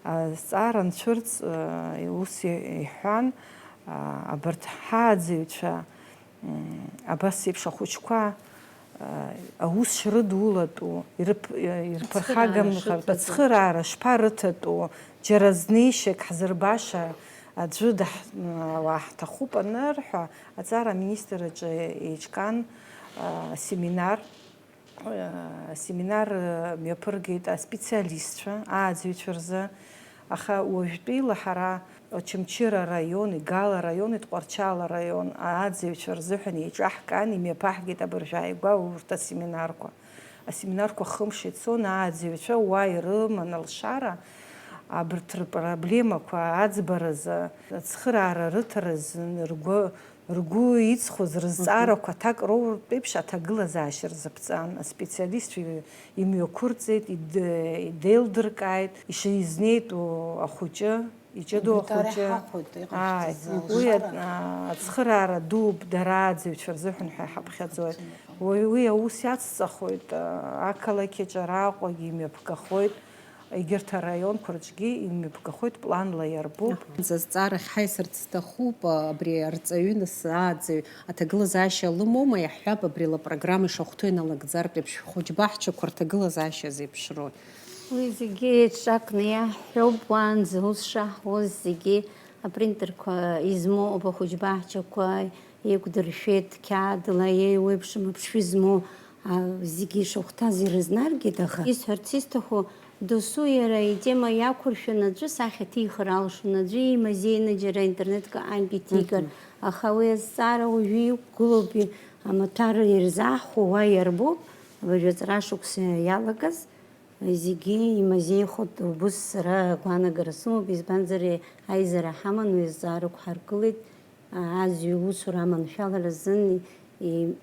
Азҵаара анцәырҵ, ус иҳәан, абарҭ ҳааӡаҩцәа, абас еиԥш ахәыҷқәа, аус шрыдулатәу, ирыԥ-, ирԥырхагамхартә ацхыраара шԥарыҭатәу, џьара знеишьак ҳзырбаша аӡәы даҳ-, уаа ҳҭахуп анырҳәа, аҵара аминистр аҿы еиҿкаан, семинар. Асеминар мҩаԥыргеит аспециалистцәа, ааӡаҩцәа рзы, аха уажәтәеила ҳара Очамчыра араиони, Гала араиони, Тҟәарчал араион ааӡаҩцәа рзыҳәан еиҿаҳкаан, имҩаԥаҳгеит абыржәы ааигәа урҭ асеминарқәа. Асеминарқәа хымш ицон, ааӡаҩцәа уа ирыман алшара, абарҭ рпроблемақәа аӡбаразы, ацхыраара рыҭаразы ргәы Ргәы иҵхоз рызҵаарақәа аҭак роуртә еиԥш аҭагылазаашьа рзаԥҵан, аспециалистцәа имҩақәырҵеит, ид-, идеилдыркааит, ишизнеитәу ахәыҷы, иҷыдоу ахәыҷы. Ааи, уи а-, ацхыраара дууп дара ааӡаҩцәа рзыҳәан ҳәа иҳаԥхьаӡоит. Уи, уи аус иацҵахоит, а, ақалақь аҿы араҟагьы имҩаԥгахоит. Егьырҭ араионқәа рҿгьы имҩаԥгахоит, планла иарбоуп. Аҳ, зызҵаарахь ҳаисырц сҭахуп, абри арҵаҩы, нас, ааӡаҩ аҭагылазаашьа лымоума, иаҳҳәап, абри ла программа ишахәҭоу иналагӡартә еиԥш, шәхәыҷ баҳчақәа рҭагылазаашьа зеиԥшроу? Уи зегьы еиҿакны иаҳҳәоуп, уаанӡа ус шаҳуаз зегьы апринтерқәа измоуп, ахәыҷ баҳчақәа, еиқәдыршәеит, қьаадла еиуеиԥшым аԥшшәы змоу, а, зегьы ишахәҭаз ирызнаргеит, аха исҳәарц исҭаху, досу иара итема иақәыршәаны аӡәы сахьа ҭихыр алшон, аӡәы имазеины џьара интернетк аантә иҭигар, аха уи азҵаара уажәы иқәгылоуп, и-, амаҭәар ирзаҳхәо уа иарбоуп, абыржәы аҵара шықәса иалагаз. Зегьы имазеихоит, убыс сара агәаанагара сымоуп, избанзар, аизара ҳаман, уи азҵаара ықәҳаргылеит, а, аӡәы иусура аманшәалара азын и-,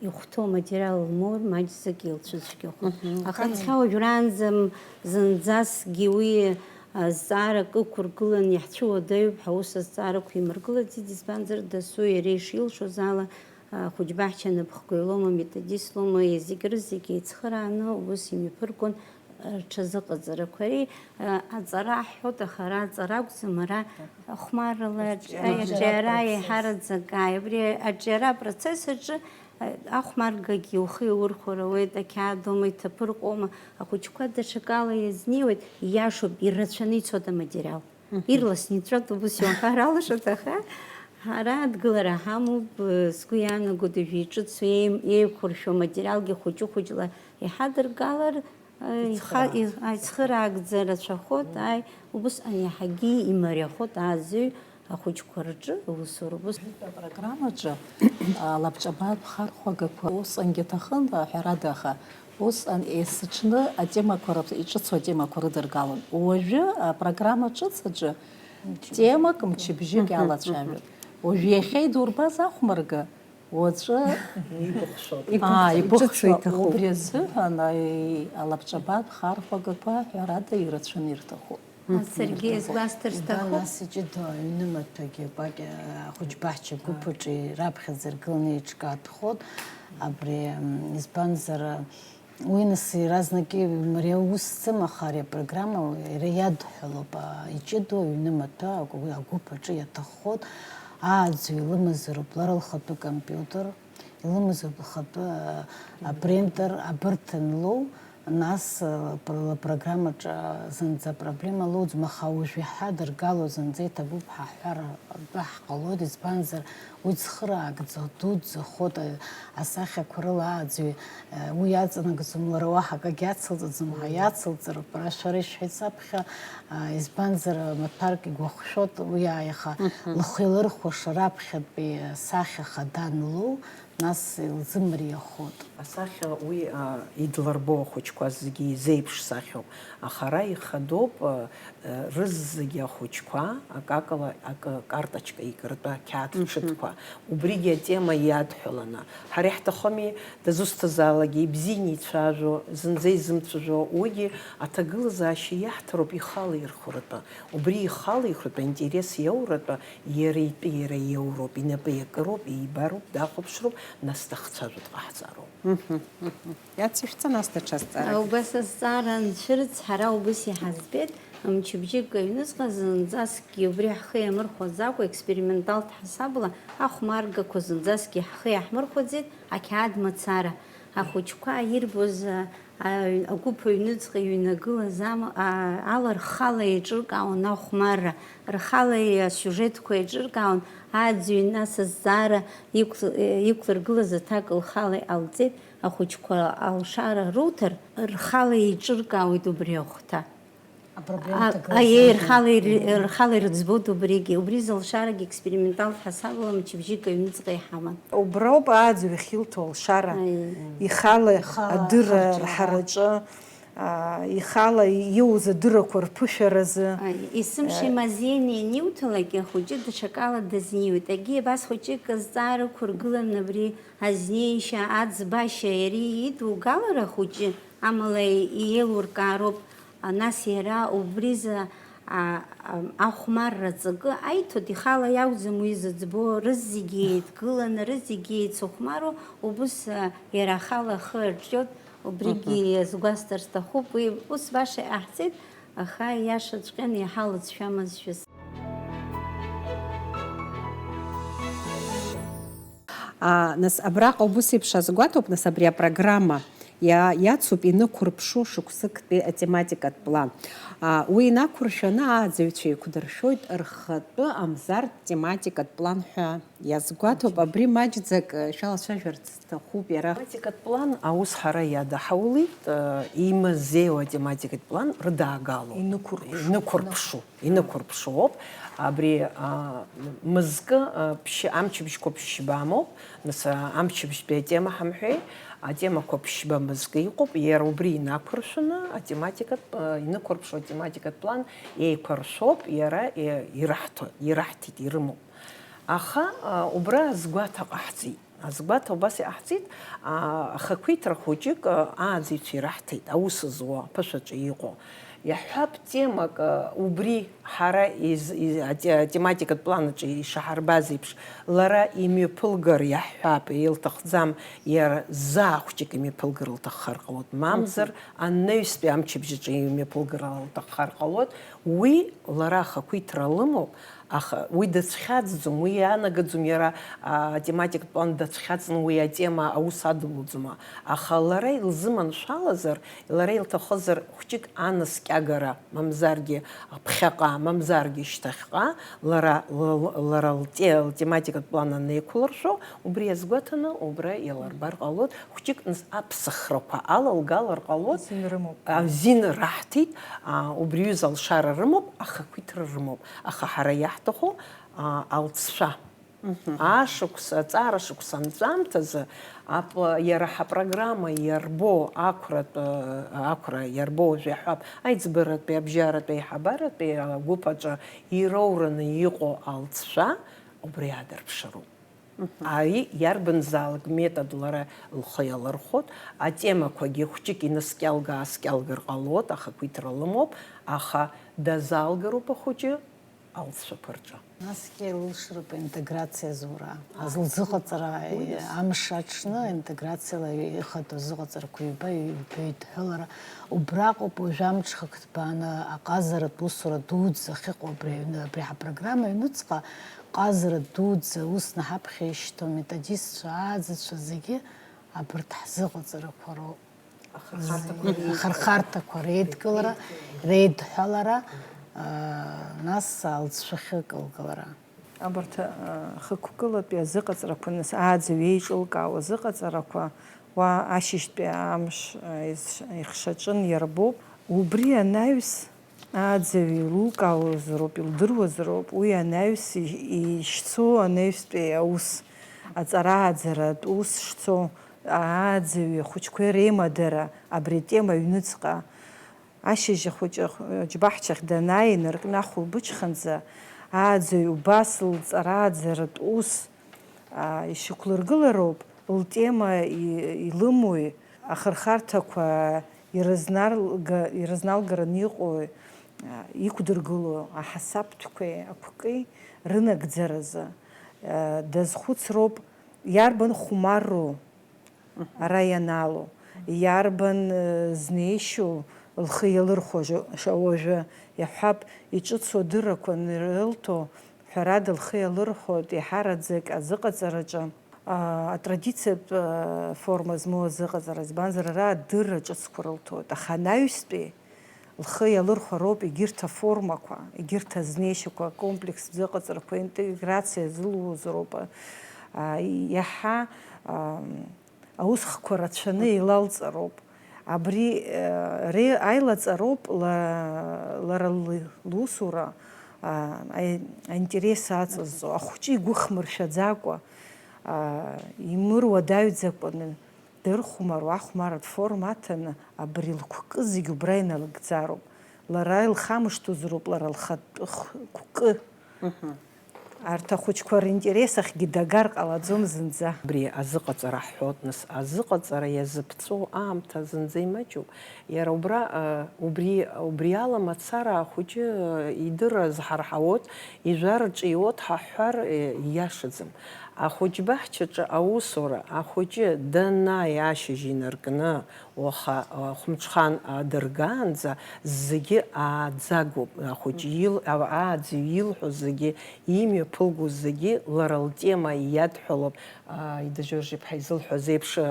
ихәҭоу аматериал лмоур, маҷӡак илцәыцәгьахоит. Мгм. Аха ацхьа уажәраанӡа м-, зынӡаскгьы уи азҵаарак ықәыргылан иаҳцәыуадаҩуп ҳәа ус азҵаарақәа имыргылаӡеит, избанзар, дасу иара ишилшоз ала, Ахәыҷбаҳча напхгаҩ лоума, методист лоума, зегь рызегь еицхырааны ус имҩаԥыргон, рҽазыҟаҵарақәа. Ари, а, аҵара ҳҳәоит, аха ара аҵара акәӡам, ара ахәмаррала аҿ-, аҿиара, аҿиара, аҿиара еиҳараӡак, ааи, абри аҿиара апроцесс аҿы, а, ахәмаргагьы ухы иаурхәар ауеит, ақьаад аума, иҭаԥырҟоума, ахәыҷқәа даҽакала иазнеиуеит, ииашоуп, ирацәаны ицоит аматериал. Мгм. Ирласны ицәоит, убас иуҳәар алшоит, аха ҳара адгылара ҳамоуп, сгәы иаанагоит, уажәы иҿыцу еим-, еиқәыршәо аматериалгьы хәыҷы-хәыҷла иҳадыргалар, Ицхыраагӡа. Ицхыраагӡа рацәахоит, ааи, убысҟан иаҳагьы имариахоит ааӡаҩ ахәыҷқәа рҿы аусура. Убыс- Жәытә апрограммаҿы, а, лабҿабатә хархәагақәа усҟангьы аҭахын, ҳәарада, аха усҟан есыҽны атемақәа рыԥ-, иҿыцу атемақәа рыдыргалон. Уажәы апрограмма ҿыц аҿы темак мчыбжьык иалацәажәон. Уажәы иахьа идурбаз ахәмарга, уаҵәы Ибыхшәоуп. Аа, ибыхшәа, ибыхшәа иҭахуп. Убри азыҳәан, аи, алабҿабатә хархәагақәа, ҳәарада, ирацәаны ирҭахуп. Саргьы изгәасҭар сҭахуп. Нас иҷыдоу аҩнымаҭәагьы акәакь, ахәыҷбаҳча гәыԥ аҿы раԥхьаӡа иргыланы еиҿкаатәхоит. Абри, м, избанзар, уи нас иаразнак имариа ус зцым, аха ари апрограмма иара иадҳәалоуп, а, иҷыдоу аҩнымаҭәа агәы-, агәыԥ аҿы иаҭаххоит. Ааӡаҩ илымазароуп лара лхатәы компиутер, илымазароуп лхатәы, а, апринтер, абырҭ анлоу, нас, а, пр-, лпрограммаҿы зынӡа апроблема лоуӡом, аха уажә иҳадыргало зынӡа иҭабуп ҳәа ҳҳәар атәы ҳҟалоит, избанзар, уи цхыраагӡа дуӡӡахоит, а, асахьақәа рыла ааӡаҩ, а, уи иаҵанакӡом, лара уаҳа акагьы ацылҵаӡом ҳәа иацылҵароуп. Ара шәара ишәҳәеит саԥхьа, а, избанзар, маҭәарк игәахәшәоит уи ааиха, мгм, лхы илырхәаша раԥхьатәи асахьа хада анлоу, нас илзымариахоит. Асахьа уи, а, идлырбо ахәыҷқәа зегьы изеиԥш сахьоуп, аха ара ихадоуп, а, а, рызегьы ахәыҷқәа акакала акы, карточка икыртәы ақьаад, мгм, ҽыҭқәа. Убригьы атема иадҳәаланы. Ҳара иаҳҭахыми, дызусҭазаалакгьы ибзианы ицәажәо, зынӡа изымцәажәо, уигьы аҭагылазаашьа иаҳҭароуп ихала ирхәратәы. Убри ихала ихәратәы аинтерес иоуратәы иара итәы иара иоуроуп, инапы иакыроуп, ибароуп, дахәаԥшроуп, нас дахцәажәо дҟаҳҵароуп. Мгм, мгм. Иацышәҵа, нас даҽа зҵаарак. Убас азҵаара анцәырҵ, ҳара убас иҳаӡбеит, мчыбжьык аҩныҵҟа зынӡаскгьы убри ҳхы иамырхәаӡакәа, експерименталтә ҳасабла ахәмаргақәа зынӡаскгьы ҳхы иаҳмырхәаӡеит, ақьаад мацара. Ахәыҷқәа ирбоз, а, агәыԥ аҩныҵҟа иҩнагылаз ама-, а, ала рхала еиҿыркаауан ахәмарра, рхала асиужетқәа еиҿыркаауан, аӡәы нас азҵаара иқәл-, иқәлыргылаз аҭак лхала иҟалҵеит, ахәыҷқәа алшара руҭар, рхала еиҿыркаауеит убри ахәҭа. Апроблема А, ҭагылазаашьа аиеи, рхала ир-, рхала ирыӡбоит убригьы. Убри залшарагьы експерименталтә ҳасабала мчыбжьык аҩныҵҟа иҳаман. Уброуп ааӡаҩ ахьилҭо алшара. Аиеи. Ихала Ихала адырра ахырҿиара. Рҳараҿы, а, ихала ииуз адыррақәа рԥышәаразы. Аиеи. Есымша Э. Имазеиниа аниуҭалак, ахәыҷы даҽакала дазнеиуеит. Егьи абас хәыҷык азҵаарақәа ргылан абри азнеишьа, аӡбашьа, иара идугалара ахәыҷы, амала иеилуркаароуп. А, нас иара убризы, а, а, ахәмарра ҵакы аиҭоит, ихала иакәӡам уи зыӡбо, рызегьы еидгыланы, рызегьы еицыхәмаруа, убыс, а, иара ахала ахы арҿиоит, убригьы Мгм. Иазгәасҭар сҭахуп, уи ус баша иҟаҳҵеит, аха иашаҵәҟьаны иҳалыҵшәамызшәа. А, нас, абраҟа убыс еиԥш азгәаҭоуп, нас, абри апрограмма иа-, иацуп инықәырԥшу шықәсыктәи атематикатә план. А, уи инақәыршәаны ааӡаҩцәа еиқәдыршәоит рхатәы амзартә тематикатә план ҳәа иазгәаҭоуп. Абри маҷӡак, э, шәалацәажәарц сҭахуп иара. Тематикатә план аус ҳара иадаҳаулеит, э, имазеиуа атематикатә план рыдаагало. Инықәырԥшу. Инықәырԥшу. Инықәырԥшуп. Абри, а, мызкы, а, ԥшь-, амчыбжьқәа ԥшьба амоуп. Нас, а, амчыбжьтәи атема ҳамҳәеи, атемақәа ԥшьба мызкы иҟоуп, иара убри инақәыршәаны атематикатә, а, инықәырԥшуа атематикатә план еиқәыршәоуп, иара, е-, ираҳҭо-, ираҳҭеит, ирымоуп. Аха, а, убра азгәаҭа ҟаҳҵеит. Азгәаҭа убас иҟаҳҵеит, аа, ахақәиҭра хәыҷык, аа, ааӡаҩцәа ираҳҭеит, аус зуа, аԥышәаҿы иҟоу. Иаҳҳәап, темак, аа, убри ҳара из-, из-, ате-, атематикатә план аҿы ишаҳарбаз еиԥш, лара имҩаԥылгар иаҳҳәап, илҭахӡам, иара заа хәҷык имҩаԥылгар лҭаххар ҟалоит, мамзар анаҩстәи амчыбжь аҿы имҩаԥылгар лҭаххар ҟалоит, уи лара ахақәиҭра лымоуп, Аха уи дацәхьаҵӡом, уи иаанагаӡом иара, а, атематикатә план дацәхьаҵны уи атема аус адылоӡом. Аха лара илзыманшәалазар, лара илҭахызар хәҷык анаскьагара, мамзаргьы ԥхьаҟа, мамзаргьы шьҭахьҟа, лара, л-, лара лте-, лтематикатә план анеиқәлыршәо, убри иазгәаҭаны убра иалырбар ҟалоит, хәҷык нас аԥсахрақәа алалгалар ҟалоит. Азин рымоуп. Азин раҳҭеит, а, убри аҩыза алшара рымоуп, ахақәиҭра рымоуп. Аха ҳара иаҳҭаху, а, алҵшәа. Мгм. Ашықәс, аҵара шықәс анҵәамҭазы, ап-, иара ҳапрограмма иарбоу ақәратә, ақәра иарбоу уажә иаҳҳәап, аиҵбыратәи, абжьаратәи, аиҳабаратәи агәыԥ аҿы ироураны иҟоу алҵшәа убри аадырԥшыроуп. Мгм. Ари иарбанзаалак метод лара лхы иалырхәоит, атемақәагьы хәҷык инаскьалга-ааскьалгар ҟалоит, ахақәиҭра лымоуп, аха дазаалгароуп ахәыҷы алҵшәақәа рҿы. Насгьы илылшароуп аинтеграциа зура, азлзыҟаҵара, уи нас. Амш аҽны аинтеграциала ихатәу азыҟаҵарақәа ҩба, ҩба идҳәалара. Убраҟоуп уажәы амҽхак ҭбааны аҟазаратә усура дуӡӡа ахьыҟоу абри аҩны, абри ҳапрограмма аҩныҵҟа ҟазара дуӡӡа усны ҳаԥхьа ишьҭоу аметодистцәа, ааӡацәа зегьы абарҭ ҳзыҟаҵарақәа роуп. Ахырхарҭақәа реидкылара. Ахырхарҭақәа реидкылара, реидҳәалара, аа, нас алҵшәахьы акылгалара. Абарҭ, аа, хықәкылатәи азыҟаҵарақәа, нас, ааӡаҩ еиҿылкаауа азыҟаҵарақәа, уа ашьыжьтәи амш, аа, ес-, ихшаҿын иарбоуп. Убри анаҩс, ааӡаҩ еилукаауазароуп, илдыруазароуп, уи анаҩс и-, ишцо анаҩстәи аус, аҵарааӡаратә ус шцо, ааӡаҩи ахәыҷқәеи реимадара абри атема аҩныҵҟа, ашьыжь ахәыҷы џьбаҳчахь данааи, инаркны ахәылбыҽханӡа, ааӡаҩ убас лҵарааӡаратә ус, аа, ишьақәлыргылароуп, лтема и-, илымои, ахырхарҭақәа ирызнарга-, ирызналгараны иҟои, аа, иқәдыргыло аҳасабтәқәеи ақәки рынагӡаразы, аа, дазхәыцроуп, иарбан хәмарроу ара ианаало, иарбан, э, знеишьоу лхы иалырхәо, уажәы иаҳҳәап, иҿыцу адыррақәа анрылҭо, ҳәарада, лхы иалырхәоит еиҳараӡак азыҟаҵараҿы, а, атрадициатә, а, форма змоу азыҟаҵара, избанзар, ара адырра ҿыцқәа рылҭоит, аха анаҩстәи лхы иалырхәароуп егьырҭ аформақәа, егьырҭ азнеишьақәа, акомплекстә зыҟаҵарақәа, интеграциа зылуазароуп, а, иаҳа, а, аусхқәа рацәаны еилалҵароуп. Абри, э, ре-, аилаҵароуп ла-, лара лы-, лусура, а, аи-, аинтерес аҵазҵо, ахәҷы игәы хмыршәаӡакәа, а, имыруадаҩӡакәаны дырхәмаруа, ахәмарратә форма аҭаны, абри лқәкы зегь убра иналыгӡароуп. Лара илхамышҭуазароуп, лара лхатә х-, қәкы. Мгм. Арҭ ахәыҷқәа ринтерес ахьгьы дагар ҟалаӡом зынӡа. Абри азыҟаҵара ҳҳәоит, нас, азыҟаҵара иазыԥҵәоу аамҭа зынӡа имаҷуп. Иара убра, а, убри, убри ала мацара ахәыҷы, а, идырра азҳарҳауоит, ижәар рҿиуеит ҳәа ҳҳәар, э, ииашаӡам. Ахәыҷбаҳчаҿы аусура, ахәыҷы данааи ашьыжь инаркны, уаха, а, хәымҽхан адыргаанӡа зегьы ааӡагоуп. Ахәыҷы ил-, а-, ааӡаҩ илҳәо зегьы, имҩаԥылго зегьы лара лтема иадҳәалоуп. А, Ида Џьорџь-иԥҳа изылҳәаз еиԥш, а,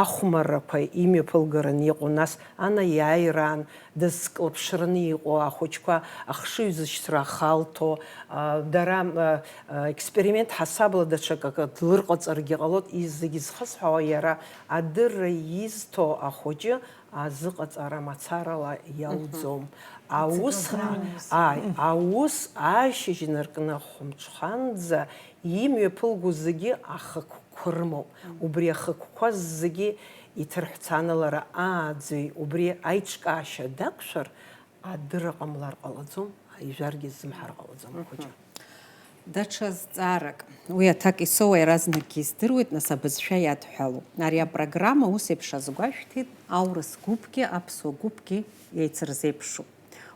ахәмаррақәа имҩаԥылгараны иҟоу, нас анаиааираан дызклаԥшраны иҟоу ахәыҷқәа ахшыҩзышьҭра ахалҭо, а, дара, а, а, експеримент ҳасабла даҽакы длырҟаҵаргьы ҟалоит, из-, зегьы зхысҳәаауа иара адырра изҭо ахәыҷы азыҟаҵара мацарала иауӡом. Мгм. Аус, Иццакы ааи, аус ашьыжь инаркны ахәымҽханӡа имҩаԥылго зегьы ахықәкқәа рымоуп. Мгм. Убри ахықәкқәа зегьы иҭырҳәцаны лара ааӡаҩ, убри аиҿкаашьа дақәшәар, адырра ҟамлар ҟалаӡом, ижәаргьы ззымҳар ҟалаӡом. Мгм. Ахәыҷы. Даҽа зҵаарак. Уи аҭак исоуа иаразнакгьы издыруеит, нас абызшәа иадҳәалоу. Ари апрограмма ус еиԥш азгәашәҭеит, аурыс гәыԥгьы аԥсуа гәыԥгьы еицырзеиԥшуп.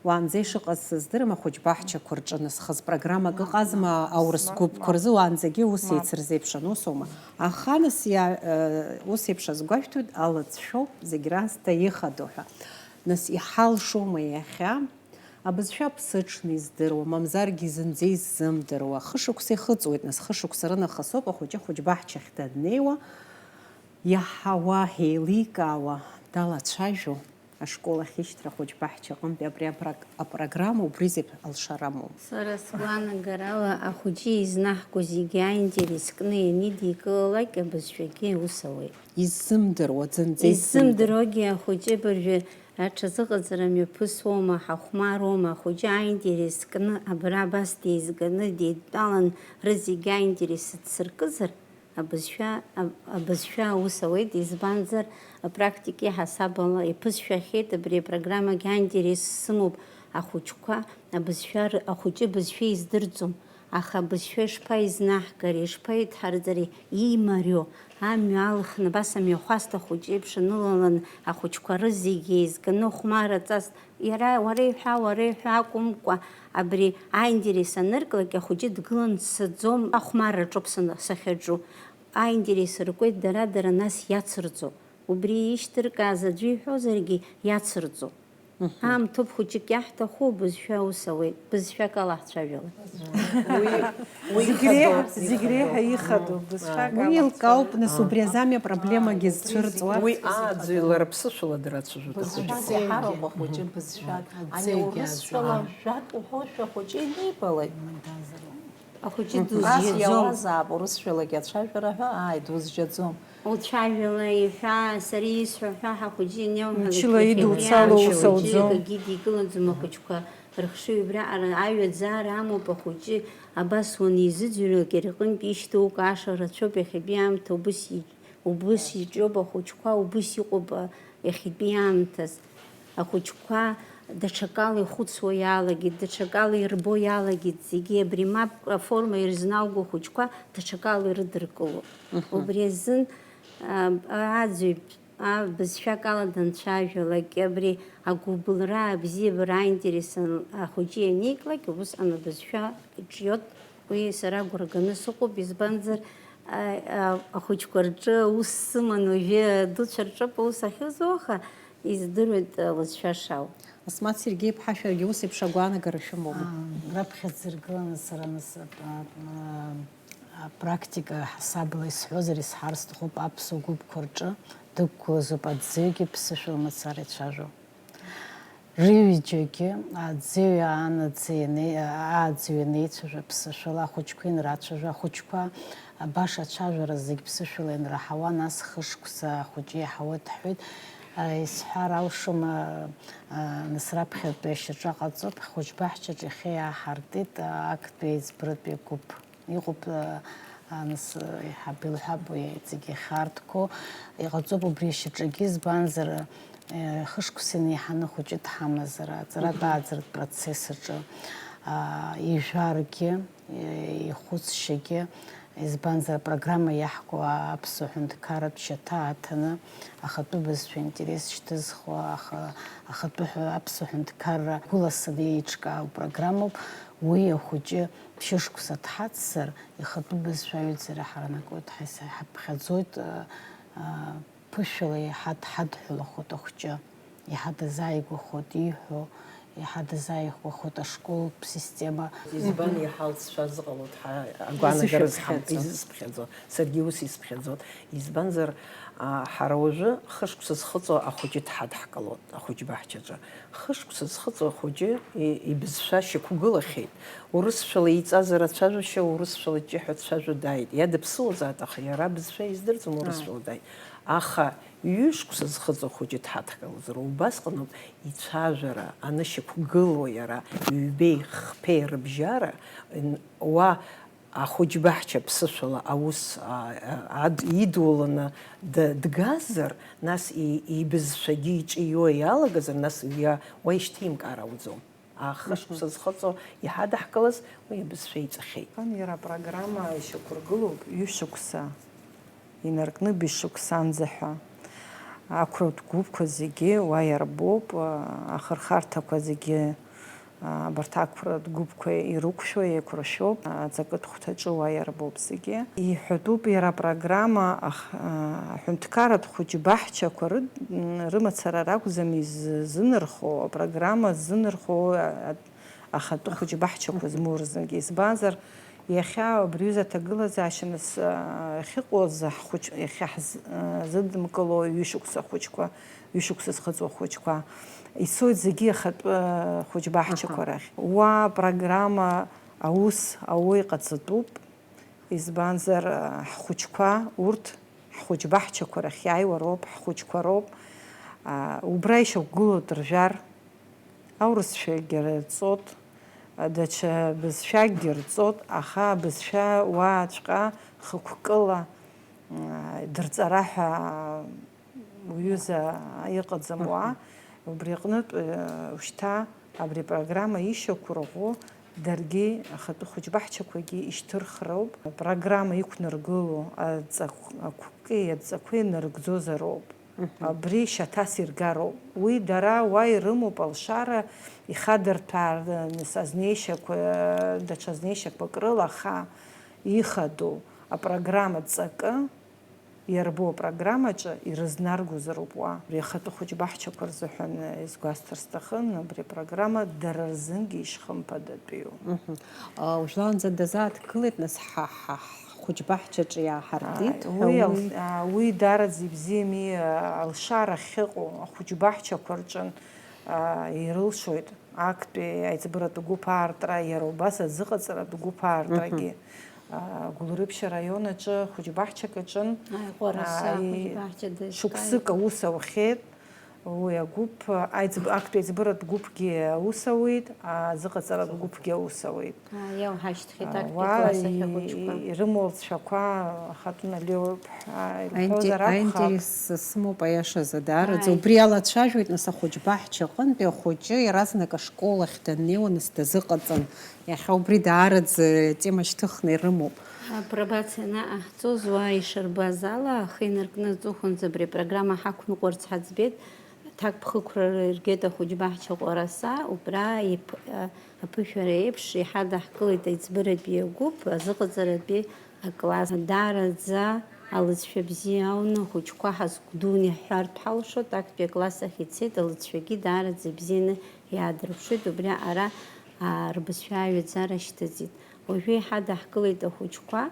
Уаанӡа ишыҟаз сыздырам, ахәыҷ баҳчақәа рҿы насхыз программак ыҟазма аурыс гәыԥқәа рзы, уаанӡагьы ус еицырзеиԥшын, усоума? Аха нас иа-, э, ус еиԥш азгәашәҭоит, алыҵшәоуп зегь раасҭа ихадоу ҳәа. Нас иҳалшома иахьа? Абызшәа ԥсыҽны издыруа, мамзаргьы зынӡа иззымдыруа, хышықәса ихыҵуеит, нас хышықәса рынахыс ауп ахәыҷы ахәыҷбаҳчахь даннеиуа, иаҳауа, еиликаауа, далацәажәо, ашкол ахьышьҭра ахәыҷбаҳча аҟынтәи абри апра-, апрограмма убри зегь алшара амоуп. Сара сгәаанагарала, ахәыҷы изнаҳго зегьы аинтерес кны ианидикылалак, абызшәагьы аус ауеит. Иззымдыруа, зынӡа иззымдыруа. Иззымдыруагьы ахәыҷы абыржәы аҽазыҟаҵара мҩаԥысуама, ҳахәмаруама, ахәыҷы аинтерес кны абра абас деизганы, деидтәалан, рызегьы аинтерес ацсыркызар, абызшәа, аб-, абызшәа аус ауеит, избанзар, апрактика иаҳасаб ала иԥысшәахьеит, абри апрограммагьы аинтерес сымоуп, ахәыҷқәа абызшәа ры-, ахәыҷы абызшәа издырӡом. Аха абызшәа ишԥаизнаҳгари, ишԥаидҳарҵари, иимариоу амҩа алхны, абас амҩахәасҭа хәыҷы еиԥш анылалан, ахәыҷқәа рызегьы еизганы, хәмарраҵас, иара, уара иҳәа, уара иҳәа акәымкәа, абри аинтерес анырклак, ахәыҷы дгылан дцаӡом, ахәмарра аҿоуп сана-, сахьаҿу. Аинтерес ркуеит дара-дара, нас иацырҵо. Убри ишьҭыркааз аӡәы иҳәозаргьы, иацырҵо. Аамҭоуп хәыҷык иаҳҭаху, бызшәа аус ауеит, бызшәак ала ҳцәажәалап. Уи, уи Зегь реиҳа, ихадоу, зегь реиҳа ихадоу. Ихадоу, бызшәак Уи ала еилкаауп, нас, убри азы амҩа проблемагьы зцәырҵуа. Уи ааӡаҩ лара ԥсышәала драцәажәоит ахәыҷы. Бызшәас иҳароуп ахәыҷы, бызшәак. Ани аӡеигьы урысшәала аӡеигьы. Жәак уҳәошәа ахәыҷы инибалеит. Ахәыҷы Ас дузжьаӡом. Иауазаап урысшәалагьы ацәажәара ҳәа, ааи, дузжьаӡом. Уцәажәала, иҳәа, сара исҳәо ҳәа, ҳахәыҷы ианеилҳәалак, Мчыла иахьа идуцало уи ус ахәыҷы ауӡом. Акгьы дикылаӡом, ахәыҷқәа рыхшыҩ убриаҟара аҩаӡара амоуп, ахәыҷы абас уанизыӡырҩлак, иара иҟынтә ишьҭоука аша рацәоуп, иахьатәи аамҭа убыс и-, убыс иҿиоуп, ахәыҷқәа убыс иҟоуп, а, иахьатәи аамҭаз. Ахәыҷқәа даҽакала ихәыцуа иалагеит, даҽакала ирбо иалагеит, зегьы абри мап аформа ирызнауго ахәыҷқәа даҽакала ирыдыркыло. Мгм. Убри азын, а, аӡәы, а, бызшәак ала данцәажәалак, абри агәыбылра, абзиабара аинтерес ан-, ахәыҷы ианиклак, убысҟан абызшәа ҿиоит. Уи сара агәра ганы сыҟоуп, избанзар, а, а, ахәыҷқәа рҿы аус сыман, уажәы адуцәа рҿоуп аус ахьызуа, аха издыруеит, а, лызшәа шау. Асмаҭ Сергеи-иԥҳа, шәаргьы ус еиԥш агәаанагара шәымоума? Аа, раԥхьаӡа иргыланы сара нас, а, а, апрактика ҳасабала исҳәозар, исҳәар сҭахуп, аԥсуа гәыԥқәа рҿы дықәгылазоуп аӡәгьы ԥсышәала мацара ицәажәо. Рыҩыџьагьы аӡыҩ аанаӡа ианеи-, ааӡаҩ ианеицәажәа ԥсышәала, ахәыҷқәа ианрацәажәа, ахәыҷқәа баша ацәажәара зегь ԥсышәала ианраҳауа, нас хышықәса ахәыҷы иаҳауеит ҳҳәеит. Исҳәар алшома, нас раԥхьатәи ашьаҿа ҟаҵоуп, ҳхәыҷбаҳчаҿ иахьа иааҳартит актәи аиҵбыратәи агәыԥ. Иҟоуп, а, а, нас, а, иҳаб илҳәап, уи иҵегь иахьаартқәоу. Иҟаҵоуп убри ашьаҿагьы, избанзар, а, хышықәса инеиҳаны хәыҷы дҳамазар, аҵаратә Мгм. ааӡаратә процесс аҿы, а, ижәаргьы, и-, ихәыцшьагьы, избанзар, апрограмма иаҳку аԥсуа ҳәынҭқарратә шьаҭа аҭаны, ахатәы бызшәа интерес шьҭызхуа, аха-, ахатәы ҳәа-, аԥсуа ҳәынҭқарра гәыласны еиҿкаау программоуп. Уи ахәыҷы ԥшьышықәса дҳацзар, ихатәы бызшәа аҩызара ҳаранакуеит, ҳаиса-, ҳаԥхьаӡоит, а, а, ԥышәала иаҳа дҳадҳәалахоит ахәҷы, иаҳа дазааигәахоит ииҳәо, иаҳа дазааигәахоит ашколтә система. Избан иаҳа алҵшәа зыҟалоит ҳа-, агәаанагараз ҳам-, изысԥхьаӡо. Изысԥхьаӡо. Саргьы ус исԥхьаӡоит. Избанзар, а, ҳара уажәы хышықәса зхыҵуа ахәыҷы дҳадҳкылоит, ахәыҷбаҳчаҿы. Хышықәса зхыҵуа ахәыҷы и-, ибызшәа шьақәгылахьеит. Урысшәала иҵазар ацәажәашьа, урысшәала ҷҷаҳәа дцәажәо дааит. Иадаԥсыуазааит, аха иара абызшәа издырӡом, урысшәала дааит. Аха ҩышықәса зхыҵуа ахәыҷы дҳадҳкылозар, убасҟаноуп ицәажәара анышьақәгылоу иара, ҩбеи хԥеи рыбжьара, н-, уа ахәыҷбаҳча ԥсышәала аус, а, а, ад-, идуланы д-, дгазар, нас и-, ибызшәагьы иҿио иалагазар, нас уи уа ишьҭеимкаар ауӡом. Ахышықәса зхыҵуа иҳадаҳкылаз уи абызшәа иҵахьеит. Иара апрограмма ишьақәыргылоуп ҩышықәса инаркны бышықәсанӡа ҳәа. Ақәратә гәыԥқәа зегьы уа иарбоуп, ахырхарҭақәа зегьы, абарҭ ақәратә гәыԥқәа ирықәшәо, еиқәыршәоуп, аҵакытә хәҭаҿы уа иарбоуп зегьы. Иҳәатәуп иара апрограмма ах-, аҳәынҭқарратә хәыҷбаҳчақәа рыд-, рымацара ракәӡам иззынархо, апрограмма ззынархо, а-, ахатәы хәыҷбаҳчақәа змоу рзынгьы. Избанзар, иахьа абри аҩыза аҭагылазаашьа нас, а, ахьыҟоу азы ҳхәыҷ-, иахьа ҳз-, а, зыдымкыло ҩышықәса ахәыҷқәа, ҩышықәса зхыҵуа ахәыҷқәа ицоит зегьы ахатәы, а, хәыҷбаҳчақәа рахь. Уа апрограмма аус ауа иҟаҵатәуп, избанзар, а, ҳхәыҷқәа урҭ ҳхәыҷбаҳчақәа рахь иааиуа роуп, ҳхәыҷқәа роуп. А, убра ишьақәгылоу дыржәар, аурысшәагьы рҵот, даҽа бызшәакгьы рҵот, аха абызшәа уааҵәҟьа хықәкыла, а, дырҵара ҳәа уҩыза иҟаӡам уа. Убри аҟнытә, э, шьҭа абри апрограмма ишьақәырӷәӷәо даргьы ахатәы хәыҷбаҳчақәагьы ишьҭырхроуп. Апрограмма иқәнаргыло аҵак-, ақәкеи адҵақәеи нарыгӡозароуп. Абри шьаҭас иргароуп. Уи дара уа ирымоуп алшара, ихадырҭәаараны азнеишьақәа, даҽа знеишьақәак рыла, аха ихадоу апрограмма ҵакы, иарбоу апрограммаҿы ирызнаргозароуп уа. Абри ахатәы хәыҷбаҳчақәа рзыҳәан изгәасҭар сҭахын, абри апрограмма дара рзынгьы ишхымԥадатәиу. Мгм. А, ужәлаанӡа дазааҭгылеит, нас, ҳа, ҳа, ҳхәыҷбаҳчаҿы иааҳартит. Ааи, ҳәа уи ал-, уи а, уи дараӡа ибзиами, а, алшара ахьыҟоу ахәыҷбаҳчақәа рҿын, а, ирылшоит. Актәи аиҵбыратә гәыԥ аартра, иара убас азыҟаҵаратә гәыԥ аартра. Мгм. Агәылрыԥшьа араион аҿы хәыҷбаҳчак аҿын. Ааи, Ҟәараса, ааи, хәыҷбаҳча дызкаит. Шықәсык аус аухьеит. Уи агәыԥ, аиҵб-, актәи аиҵбыратә гәыԥгьы аус ауеит, азыҟаҵаратә гәыԥгьы аус ауеит. Ааи, иауҳашьҭхьеит, актәи уа класс ахь ахәыҷқәа. Ирымоу алҵшәақәа ахатәы Налиоуп. Аинте-, илҳәозар акәхап. Аинтерес сымоуп, аиашазы, даараӡа. Ааи. Убри ала ацәажәоит, нас, ахәыҷбаҳча аҟынтәи ахәыҷы иаразнак ашкол ахь даннеиуа, нас, дазыҟаҵан. Иахьа убри даараӡа атема шьҭыхны ирымоуп. Апробациа анаҟаҳҵоз, уа ишырбаз ала, ахы инаркны аҵыхәанӡа абри апрограмма ҳақәныҟәарц ҳаӡбеит. Аҭакԥхықәрара иргеит ахәыҷбаҳча Ҟәараса, убра иԥ-, а, аԥышәара еиԥш иҳадаҳкылеит аиҵбыратәи агәыԥ, азыҟаҵаратәи акласс. Даараӡа алыҵшәа бзиа ауны ахәыҷқәа ҳазгәдуны иаҳҳәартә ҳалшоит, актәи акласс ахь ицеит, алыҵшәагьы даараӡа ибзианы иаадырԥшуеит, убри аҟара, аа, рбызшәа аҩаӡара шьҭыҵит. Уажәы иҳадаҳкылеит ахәыҷқәа,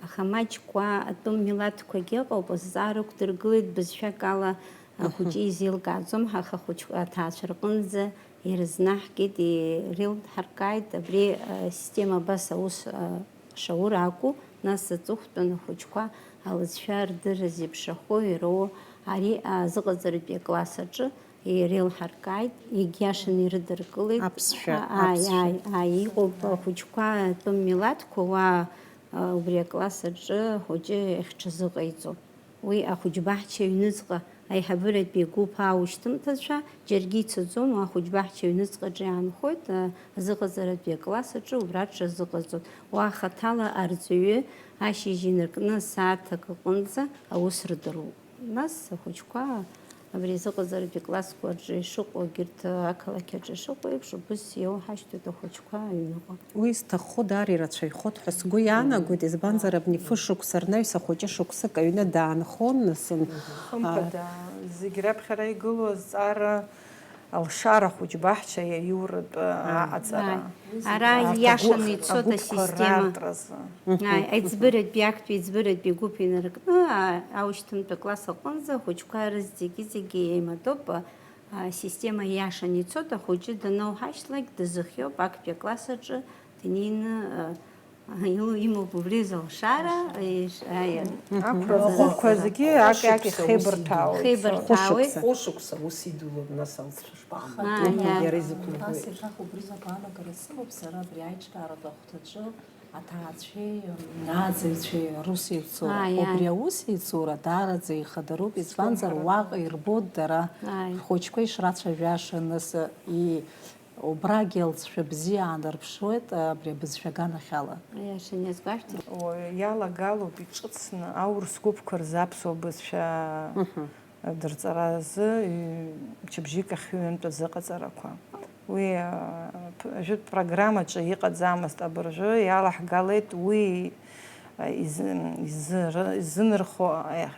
аха маҷк уа атәым милаҭқәагьы ыҟоуп, азҵаара ықәдыргылеит, бызшәак ала ахәыҷы изеилкааӡом, аха ахәыҷқәа аҭаацәа рҟынӡа ирызнаҳгеит, ирылҳаркааит, абри, а, асистема абас аус, а, шаура акәу, нас аҵыхәтәан ахәыҷқәа алыҵшәа рдырра зеиԥшрахо ироуа ари азыҟаҵаратәи акласс аҿы иреилҳаркааит, егьиашаны ирыдыркылеит. Аԥсшәа, а-, ааи, аԥсшәа. Ааи, ааи, иҟоуп ахәыҷқәа атәым милаҭқәа уа, а, убри акласс аҿы ахәыҷы иахьҽазыҟаиҵо. Уи ахәыҷбаҳча аҩныҵҟа аиҳабыратәи агәыԥ аушьҭымҭацәа џьаргьы ицаӡом, уа ахәыҷбаҳча аҩныҵҟаҿы иаанхоит, а, азыҟаҵаратәи акласс аҿы убра дшазыҟаҵоит. Уа хаҭала арҵаҩы ашьыжь инаркны сааҭ акы аҟынӡа аус рдыруеит. Нас ахәыҷқәа абри азыҟаҵаратәи классқәа рҿы ишыҟоу, егьырҭ ақалақь аҿы ишыҟоу еиԥш, убыс иоуҳашьҭуеит ахәыҷқәа аҩныҟа. Уи зҭаххо даара ирацәаҩхоит ҳәа сгәы иаанагоит, избанзар, абни фышықәса рнаҩс ахәыҷы шықәсык аҩны даанхон, нас, м, хымԥада, зегь раԥхьара игылоу азҵаара алшара хәыҷбаҳча иаиуратәы аҟаҵара. Ааи. Ара иашаны ицоит асистема. Ааи, аиҵбыратәи, актәи аиҵбыратәи гәыԥ инаркны, а-, аушьҭымҭа класс аҟынӡа ахәыҷқәа рызегьы-зегьы еимадоуп. А, асистема иашаны ицоит, ахәыҷы даноуҳашьҭлак дазыхиоуп актәи акласс аҿы днеины, а, Ил-, имоуп убри залшара, еш-, аиа. Ақәра зқәа зегьы акы-акы ихеибарҭәаауеит. Хеибарҭәаауеит. Хәышықәса. Хәышықәса ус идулоуп, нас алҵшәа шԥаҟам? Ааи, ааи. Иара изықәымгои. Нас еиҭах убри закәу анагараз сымоуп сара абри аиҿкааратә ахәҭаҿы аҭаацәеи, м, аӡаҩцәеи рус еицура. Ааи, ааи. Убри аус еицура даараӡа ихадароуп, избанзар, уаҟа ирбоит дара, ааи, рхәыҷқәа ишрацәажәаша, нас и-, Убрагьы алҵшәа бзиа аанарԥшуеит абри абызшәа аганахьала. Аиаша иазгәашәҭеит. Уаҩы иалагалоуп иҿыцны аурыс гәыԥқәа рзы аԥсуа бызшәа дырҵаразы, ҩ-, мчыбжьык ахь ҩынтә азыҟаҵарақәа. Уи, а, п-, жәытә программаҿы иҟаӡамызт, абыржәы иалаҳгалеит уи, а, изы-, изы-, изынархо, а,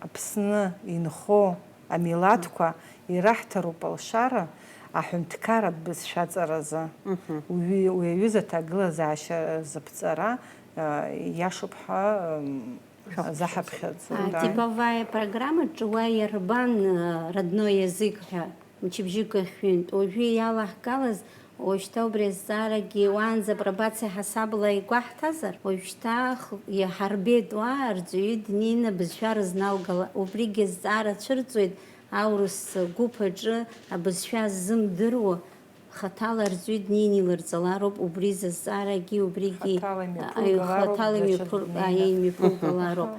Аԥсны инхо амилаҭқәа ираҳҭароуп алшара аҳәынҭқарратә бызшәа аҵаразы. Мгм. Уи, уи аҩыза аҭагылазаашьа зыԥҵара, а, иашоуп ҳәа, м, Шәахәаԥшуа. Заҳаԥхьаӡоит, А, да. Типовая программаҿы уа иарбан, а, родной язык ҳәа мчыбжьык ахь ҩынтә? Уажәы иалаҳгалаз, уажәшьҭа убри азҵаарагьы уаанӡа апробациа ҳасабла игәаҳҭазар, уажәшьҭа х-, иҳарбеит уа арҵаҩы днеины абызшәа рызналгала. Убригьы азҵаара цәырҵуеит аурыс гәыԥ аҿы абызшәа ззымдыруа хаҭала арҵаҩы днеины илырҵалароуп, убри зызҵаарагьы, убригьы, Хаҭала а, имҩаԥылгалароуп, хаҭала даҽаӡә имҩаԥыл-, а, днеины. Имҩаԥылгалароуп.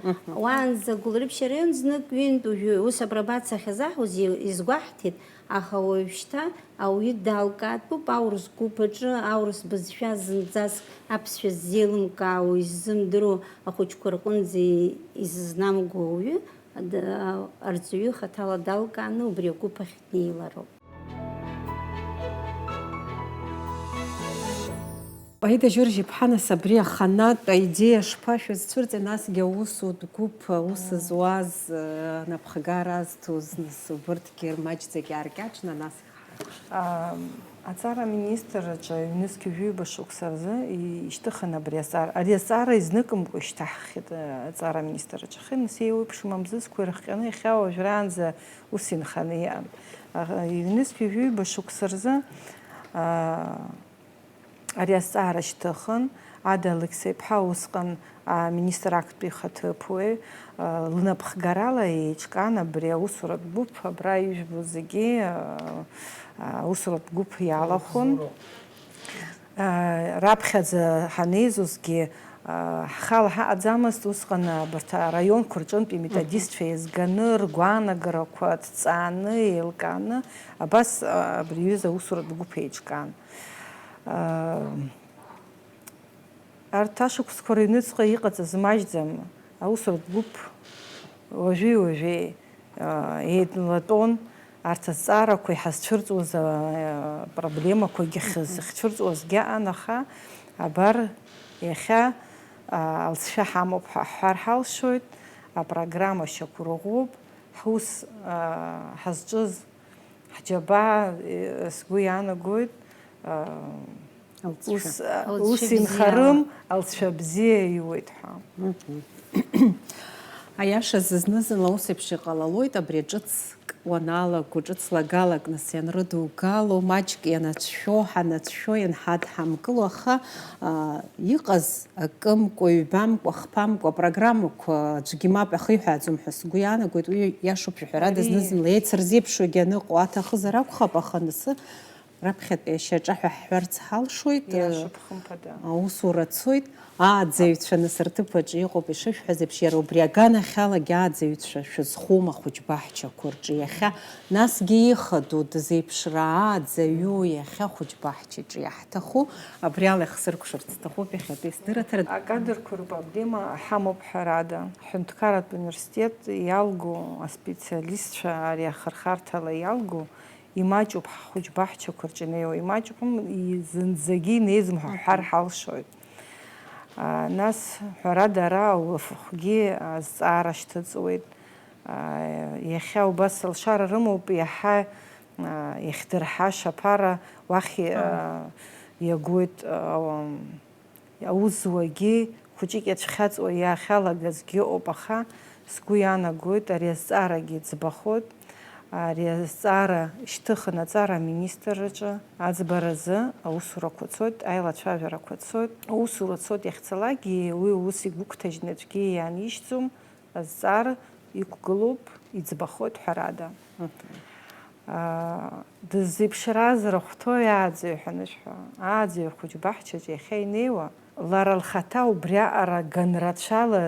Уаанӡа Гәылрыԥшь араион знык ҩынтә уажәы ус апробациа ахьазаҳуз и-, изгәаҳҭеит, аха уажәшьҭа ауаҩы далкаатәуп аурыс гәыԥ аҿы аурыс бызшәа зынӡаск аԥсшәа ззеилымкаауа иззымдыруа ахәыҷқәа рҟынӡа изызнамго ауаҩы, ад-, арҵаҩы хаҭала далкааны убри агәыԥ ахь днеилароуп. Аида Жьоржь-иԥҳа, нас абри аханатә аидеиа шԥашәызцәырҵи, насгьы аусутә гәыԥ, аус зуаз, э, анапхгара азҭоз, нас убырҭгьы рмаҷӡак иааркьаҿны, нас иҳаракәшт. А, аҵара аминистрраҿы ҩнызқь ҩба шықәса рзы и-, ишьҭыхын абри азҵаара. Ари азҵаара изныкымкәа ишьҭаҳхит, э, аҵара аминистрраҿы. Аха нас еиуеиԥшым амзызқәа ирыхҟьаны иахьа уажәраанӡа ус инханы иҟан. Аха ҩнызқь ҩба шықәса рзы, а, Ари азҵаара шьҭыхын, Ада Алықьса-иԥҳа, усҟан аминистр актәи ихаҭыԥуаҩ, лнапхгарала еиҿкаан абри аусуратә гәыԥ, абра ижәбо зегьы аусуратә гәыԥ иалахәын. Раԥхьаӡа ҳанеизозгьы, ҳхала ҳаҟаӡамызт, усҟан абарҭ араионқәа рҿынтә иметодистцәа еизганы, ргәаанагарақәа ҭҵааны, еилкааны, абас абри аҩыза аусуратә гәыԥ еиҿкаан. Арҭ ашықәсқәа рыҩныҵҟа иҟаҵаз маҷӡам, аусуратә гәыԥ уажәи-уажәи еиднлатәон, арҭ азҵаарақәа иҳазцәырҵуаз, апроблемақәагьы хьы-, зыхьцәырҵуазгьы аан, аха абар иахьа алҵшәа ҳамоуп ҳәа ҳҳәар ҳалшоит, апрограмма шьақәырӷәӷәоуп, ҳус ҳазҿыз Ҳџьабаа, э, сгәы иаанагоит, а, Алҵшәа. ус, а, Алҵшәа ус бзиа. Инхарым, алҵшәа бзиа иуеит ҳәа. Мгм. Аиашазы, зны-зынла ус еиԥш иҟалалоит, абри ҿыцк уаналаго, ҿыц лагалак нас ианрыдугало, маҷк ианацәшәо, ҳанацәшәо, ианҳадҳамкыло, аха, а, иҟаз Акымкәа, ҩбамкәа, хԥамкәа апрограммақәа аӡәгьы мап иахиҳәааӡом ҳәа сгәы иаанагоит. Уи иашоуп, ҳәарада, ари зны-зынла еицырзеиԥшугьы аныҟоу аҭахызар акәхап, аха анысы раԥхьатәи ашьаҿа ҳәа ҳҳәарц ҳалшоит. Иашоуп, хымԥада. Аусура цоит. Ааӡаҩцәа нас рҭыԥ аҿы иҟоуп, ишышәҳәаз еиԥш, иара убри аганахьалагьы ааӡаҩцәа шәызхума ахәыҷбаҳчақәа рҿы иахьа? Насгьы ихадоу дызеиԥшраа аӡаҩу иахьа хәыҷбаҳчаҿы иаҳҭаху, абри ала ихсыркәшарц сҭахуп иахьатәи сдырраҭара. Акадрқәа рпроблема ҳамоуп ҳәарада. Ҳҳәынҭқарратә университет иалгоу аспециалистцәа ари ахырхарҭала иалгоу имаҷуп ҳхәыҷбаҳчақәа рҿы инеиуа, имаҷуп, м, и-, зынӡагьы инеиӡом ҳәа ҳҳәар ҳалшоит. А, нас, ҳәарада, ара ауафахәгьы азҵаара шьҭыҵуеит. Иахьа убас алшара рымоуп, иаҳа иахьдырҳаша аԥара уахь иагоит, аус зуагьы хәыҷык иацәхьаҵуа иахьалагазгьы ыҟоуп, аха сгәы иаанагоит, ари азҵаарагьы ӡбахоит. Ари азҵаара шьҭыхын аҵара аминистрраҿы, аӡбаразы аусурақәа цоит, аилацәажәарақәа цоит, аусура цоит иахьцалакгьы, уи ус игәыгәҭажьны аӡәгьы иаанижьӡом. Азҵаара иқәгылоуп, иӡбахоит ҳәарада. Мгм. Аа, дыззеиԥшраз рыхәҭоуи ааӡаҩ ҳәа анышәҳәа, ааӡаҩ ахәыҷбаҳчаҿ иахьа инеиуа, лара лхаҭа убри аҟара ганрацәала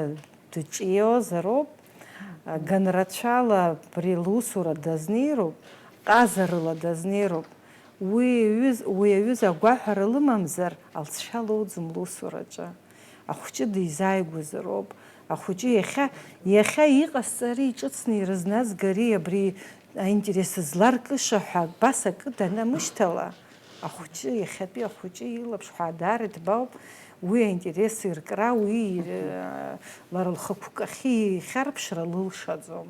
дыҿиозароуп, ганрацәала абри лусура дазнеироуп, ҟазарыла дазнеироуп. Уи аҩыз-, уи аҩыза агәаҳәара лымамзар, алҵшәа лоуӡом лусураҿы. Ахәыҷы дизааигәазароуп. Ахәыҷы иахьа, иахьа иҟасҵари, иҿыцны ирызназгари абри аинтерес зларкыша ҳәа абас акы данамышьҭала, ахәыҷы, иахьатәи ахәыҷы илаԥш ҳәаа даара иҭбаауп уи аинтерес иркра, уи, э, лара лхықәкахьы ихьарԥшра лылшаӡом.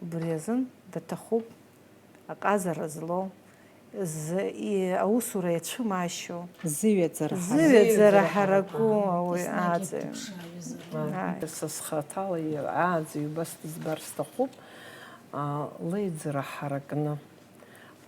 Убри азын даҭахуп аҟазара злоу, зы-, и-, аусура иацәымаашьо. Зыҩаӡара ҳараку. Зыҩаӡара ҳараку ауаҩы. Еснагь аӡаҩ. Дыԥшааҩызароуп. Ааи. Са схаҭала и-, ааӡаҩ убас дызбар сҭахуп, а, леиӡара ҳаракны,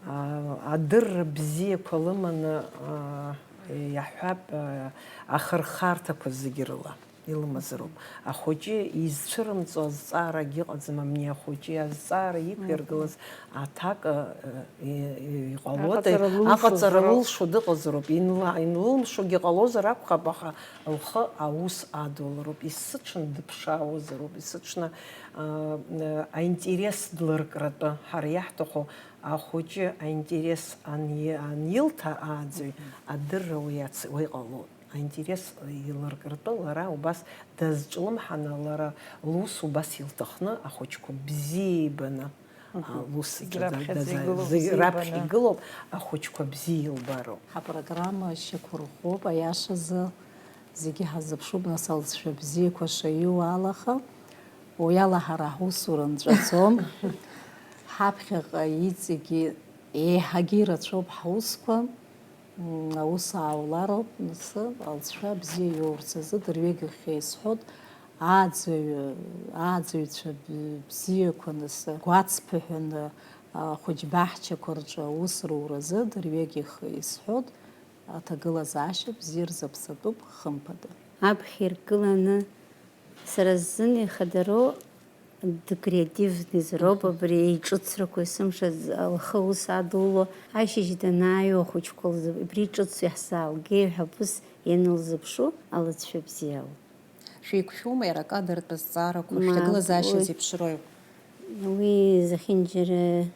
а, адырра бзиақәа лыманы, а, иаҳҳәап, а, ахырхарҭақәа зегьы рыла. Илымазароуп. Ахәыҷы изцәырымҵуа азҵаарагь ыҟаӡам, амни ахәыҷы азҵаара иқәиргылаз аҭак, э, и-, и-, иҟалода, аҟаҵара лылшозароуп. Аҟаҵара лылшо дыҟазароуп. Инла-, инлылымшогьы ҟалозар акәхап, аха лхы аус адулароуп. Исыҽны дыԥшаауазароуп. Исыҽны, а, э, аинтерес длыркратәы, ҳара иаҳҭаху ахәыҷы аинтерес ани-, анилҭа ааӡаҩ, адырра уи ац-, уи ҟалоит. Аинтерес илыркыртәы лара убас дазҿлымҳаны, лара лус убас илҭахны ахәыҷқәа бзиа ибаны, а, лус иҿы да-, раԥхьаӡа даза-, игылоу зегь бзиа раԥхьа ибаны. Игылоуп, ахәыҷқәа бзиа илбароуп. Ҳапрограмма шьақәырӷәӷәоуп, аиашазы зегьы ҳазыԥшуп, нас алҵшәа бзиақәа шаиу алаха, уи ала ҳара ҳусура нҵәаӡом. Ҳаԥхьаҟа иҵегьы еиҳагьы ирацәоуп ҳусқәа. М, аус аулароуп, нас, алҵшәа бзиа иоурц азы дырҩегьых еисҳәоит, ааӡаҩы, ааӡаҩцәа б-, бзиақәа, нас, гәацԥыҳәаны, ахәыҷбаҳчақәа рҿы аус руразы дырҩегьых еисҳәоит, аҭагылазаашьа бзиа рзаԥсатәуп, хымԥада. Аԥхьа иргыланы Сара сзын ихадароу декоративный зароуп абри, иҿыцрақәа есымша лхы аус адуло, ашьыжь данааиуа ахәыҷқәа лзы-, абри ҿыц иаҳзаалгеи ҳәа ус ианылзыԥшу, алҵшәа бзиа ауп. Шәеиқәшәома иара акадр атәы азҵаарақәа, мап, шәҭагылазаашьа уи зеиԥшроу? Уи зехьынџьара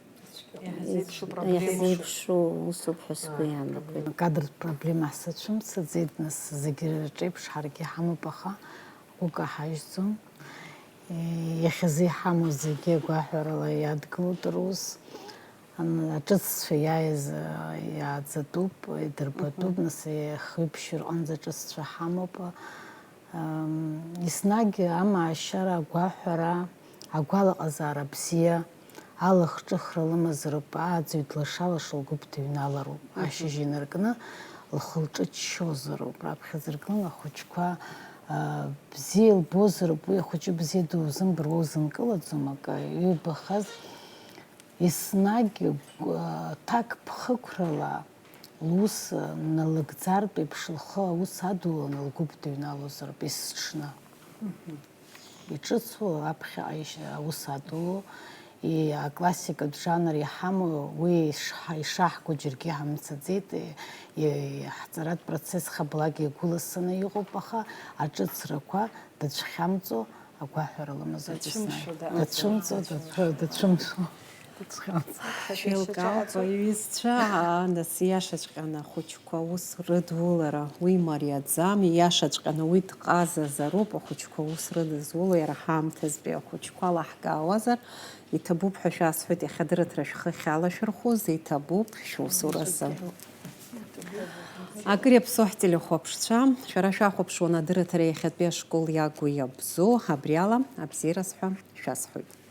Иаҳзеиԥшу проблемоуп. Иаҳзеиԥшу усуп ҳәа сгәы иаанагоит. Акадртә проблема ҳзацәымцаӡеит, нас, зегьы рҿеиԥш ҳаргьы ҳамоуп, аха ҳгәы каҳажьӡом. Иахьазы иҳамоу зегьы агәаҳәарала иадгылоит рус. Ан-, аҿыццәа иааиз, а, иааӡатәуп, идырбатәуп, мгм, нас, ихҩы-ԥшьҩы рҟынӡа аҿыццәа ҳамоуп. Ам, еснагь амаашьара, агәаҳәара, агәалаҟазаара бзиа, алахҿыхра лымазароуп, ааӡаҩ длаша-лаша лгәыԥ дыҩналароуп, мгм, ашьыжь инаркны лхы-лҿы ччозароуп, раԥхьаӡа иркны ахәыҷқәа, а, бзиа илбозароуп, уи ахәыҷы бзиа дузымбар, уа узынкылаӡом акы, иубахаз. Еснагь, гә-, ҭакԥхықәрала лус налыгӡартә еиԥш, лхы аус адуланы лгәыԥ дыҩналозароуп есыҽны. Мгм. Иҿыцу аԥхьаҟа иш-, аус адуло, и-, аклассикатә жанр иҳамоу, уи ишҳа-, ишаҳго џьаргьы ҳамцаӡеит, и-, и-, ҳҵаратә процесс хаблагьы игәыласаны иҟоуп, аха аҿыцрақәа дацәхьамҵуа, агәаҳәара лымазар. Дацәымшәо, еснагь да. Дацәымҵуа, дацәымшәо. Дацәымшәо. Дацәхьамҵуа. Шәеилкаауп, иҩызцәа, аа, нас, иашаҵәҟьаны ахәыҷқәа аус рыдулара уи мариаӡам, иашаҵәҟьаны уи дҟазазароуп, ахәыҷқәа аус рыдызуло, иара ҳаамҭазтәи ахәыҷқәа лаҳкаауазар, иҭабуп ҳәа шәасҳәоит, иахьа адырраҭара шәхы ахьалашәырхәоз, иҭабуп, шәусуразы. Акыр иаԥсоу ҳтелехәаԥшцәа, шәара шәахәаԥшуан адырраҭара иахьатәи ашкол иагу иабзоу, абри ала абзиараз ҳәа шәасҳәоит.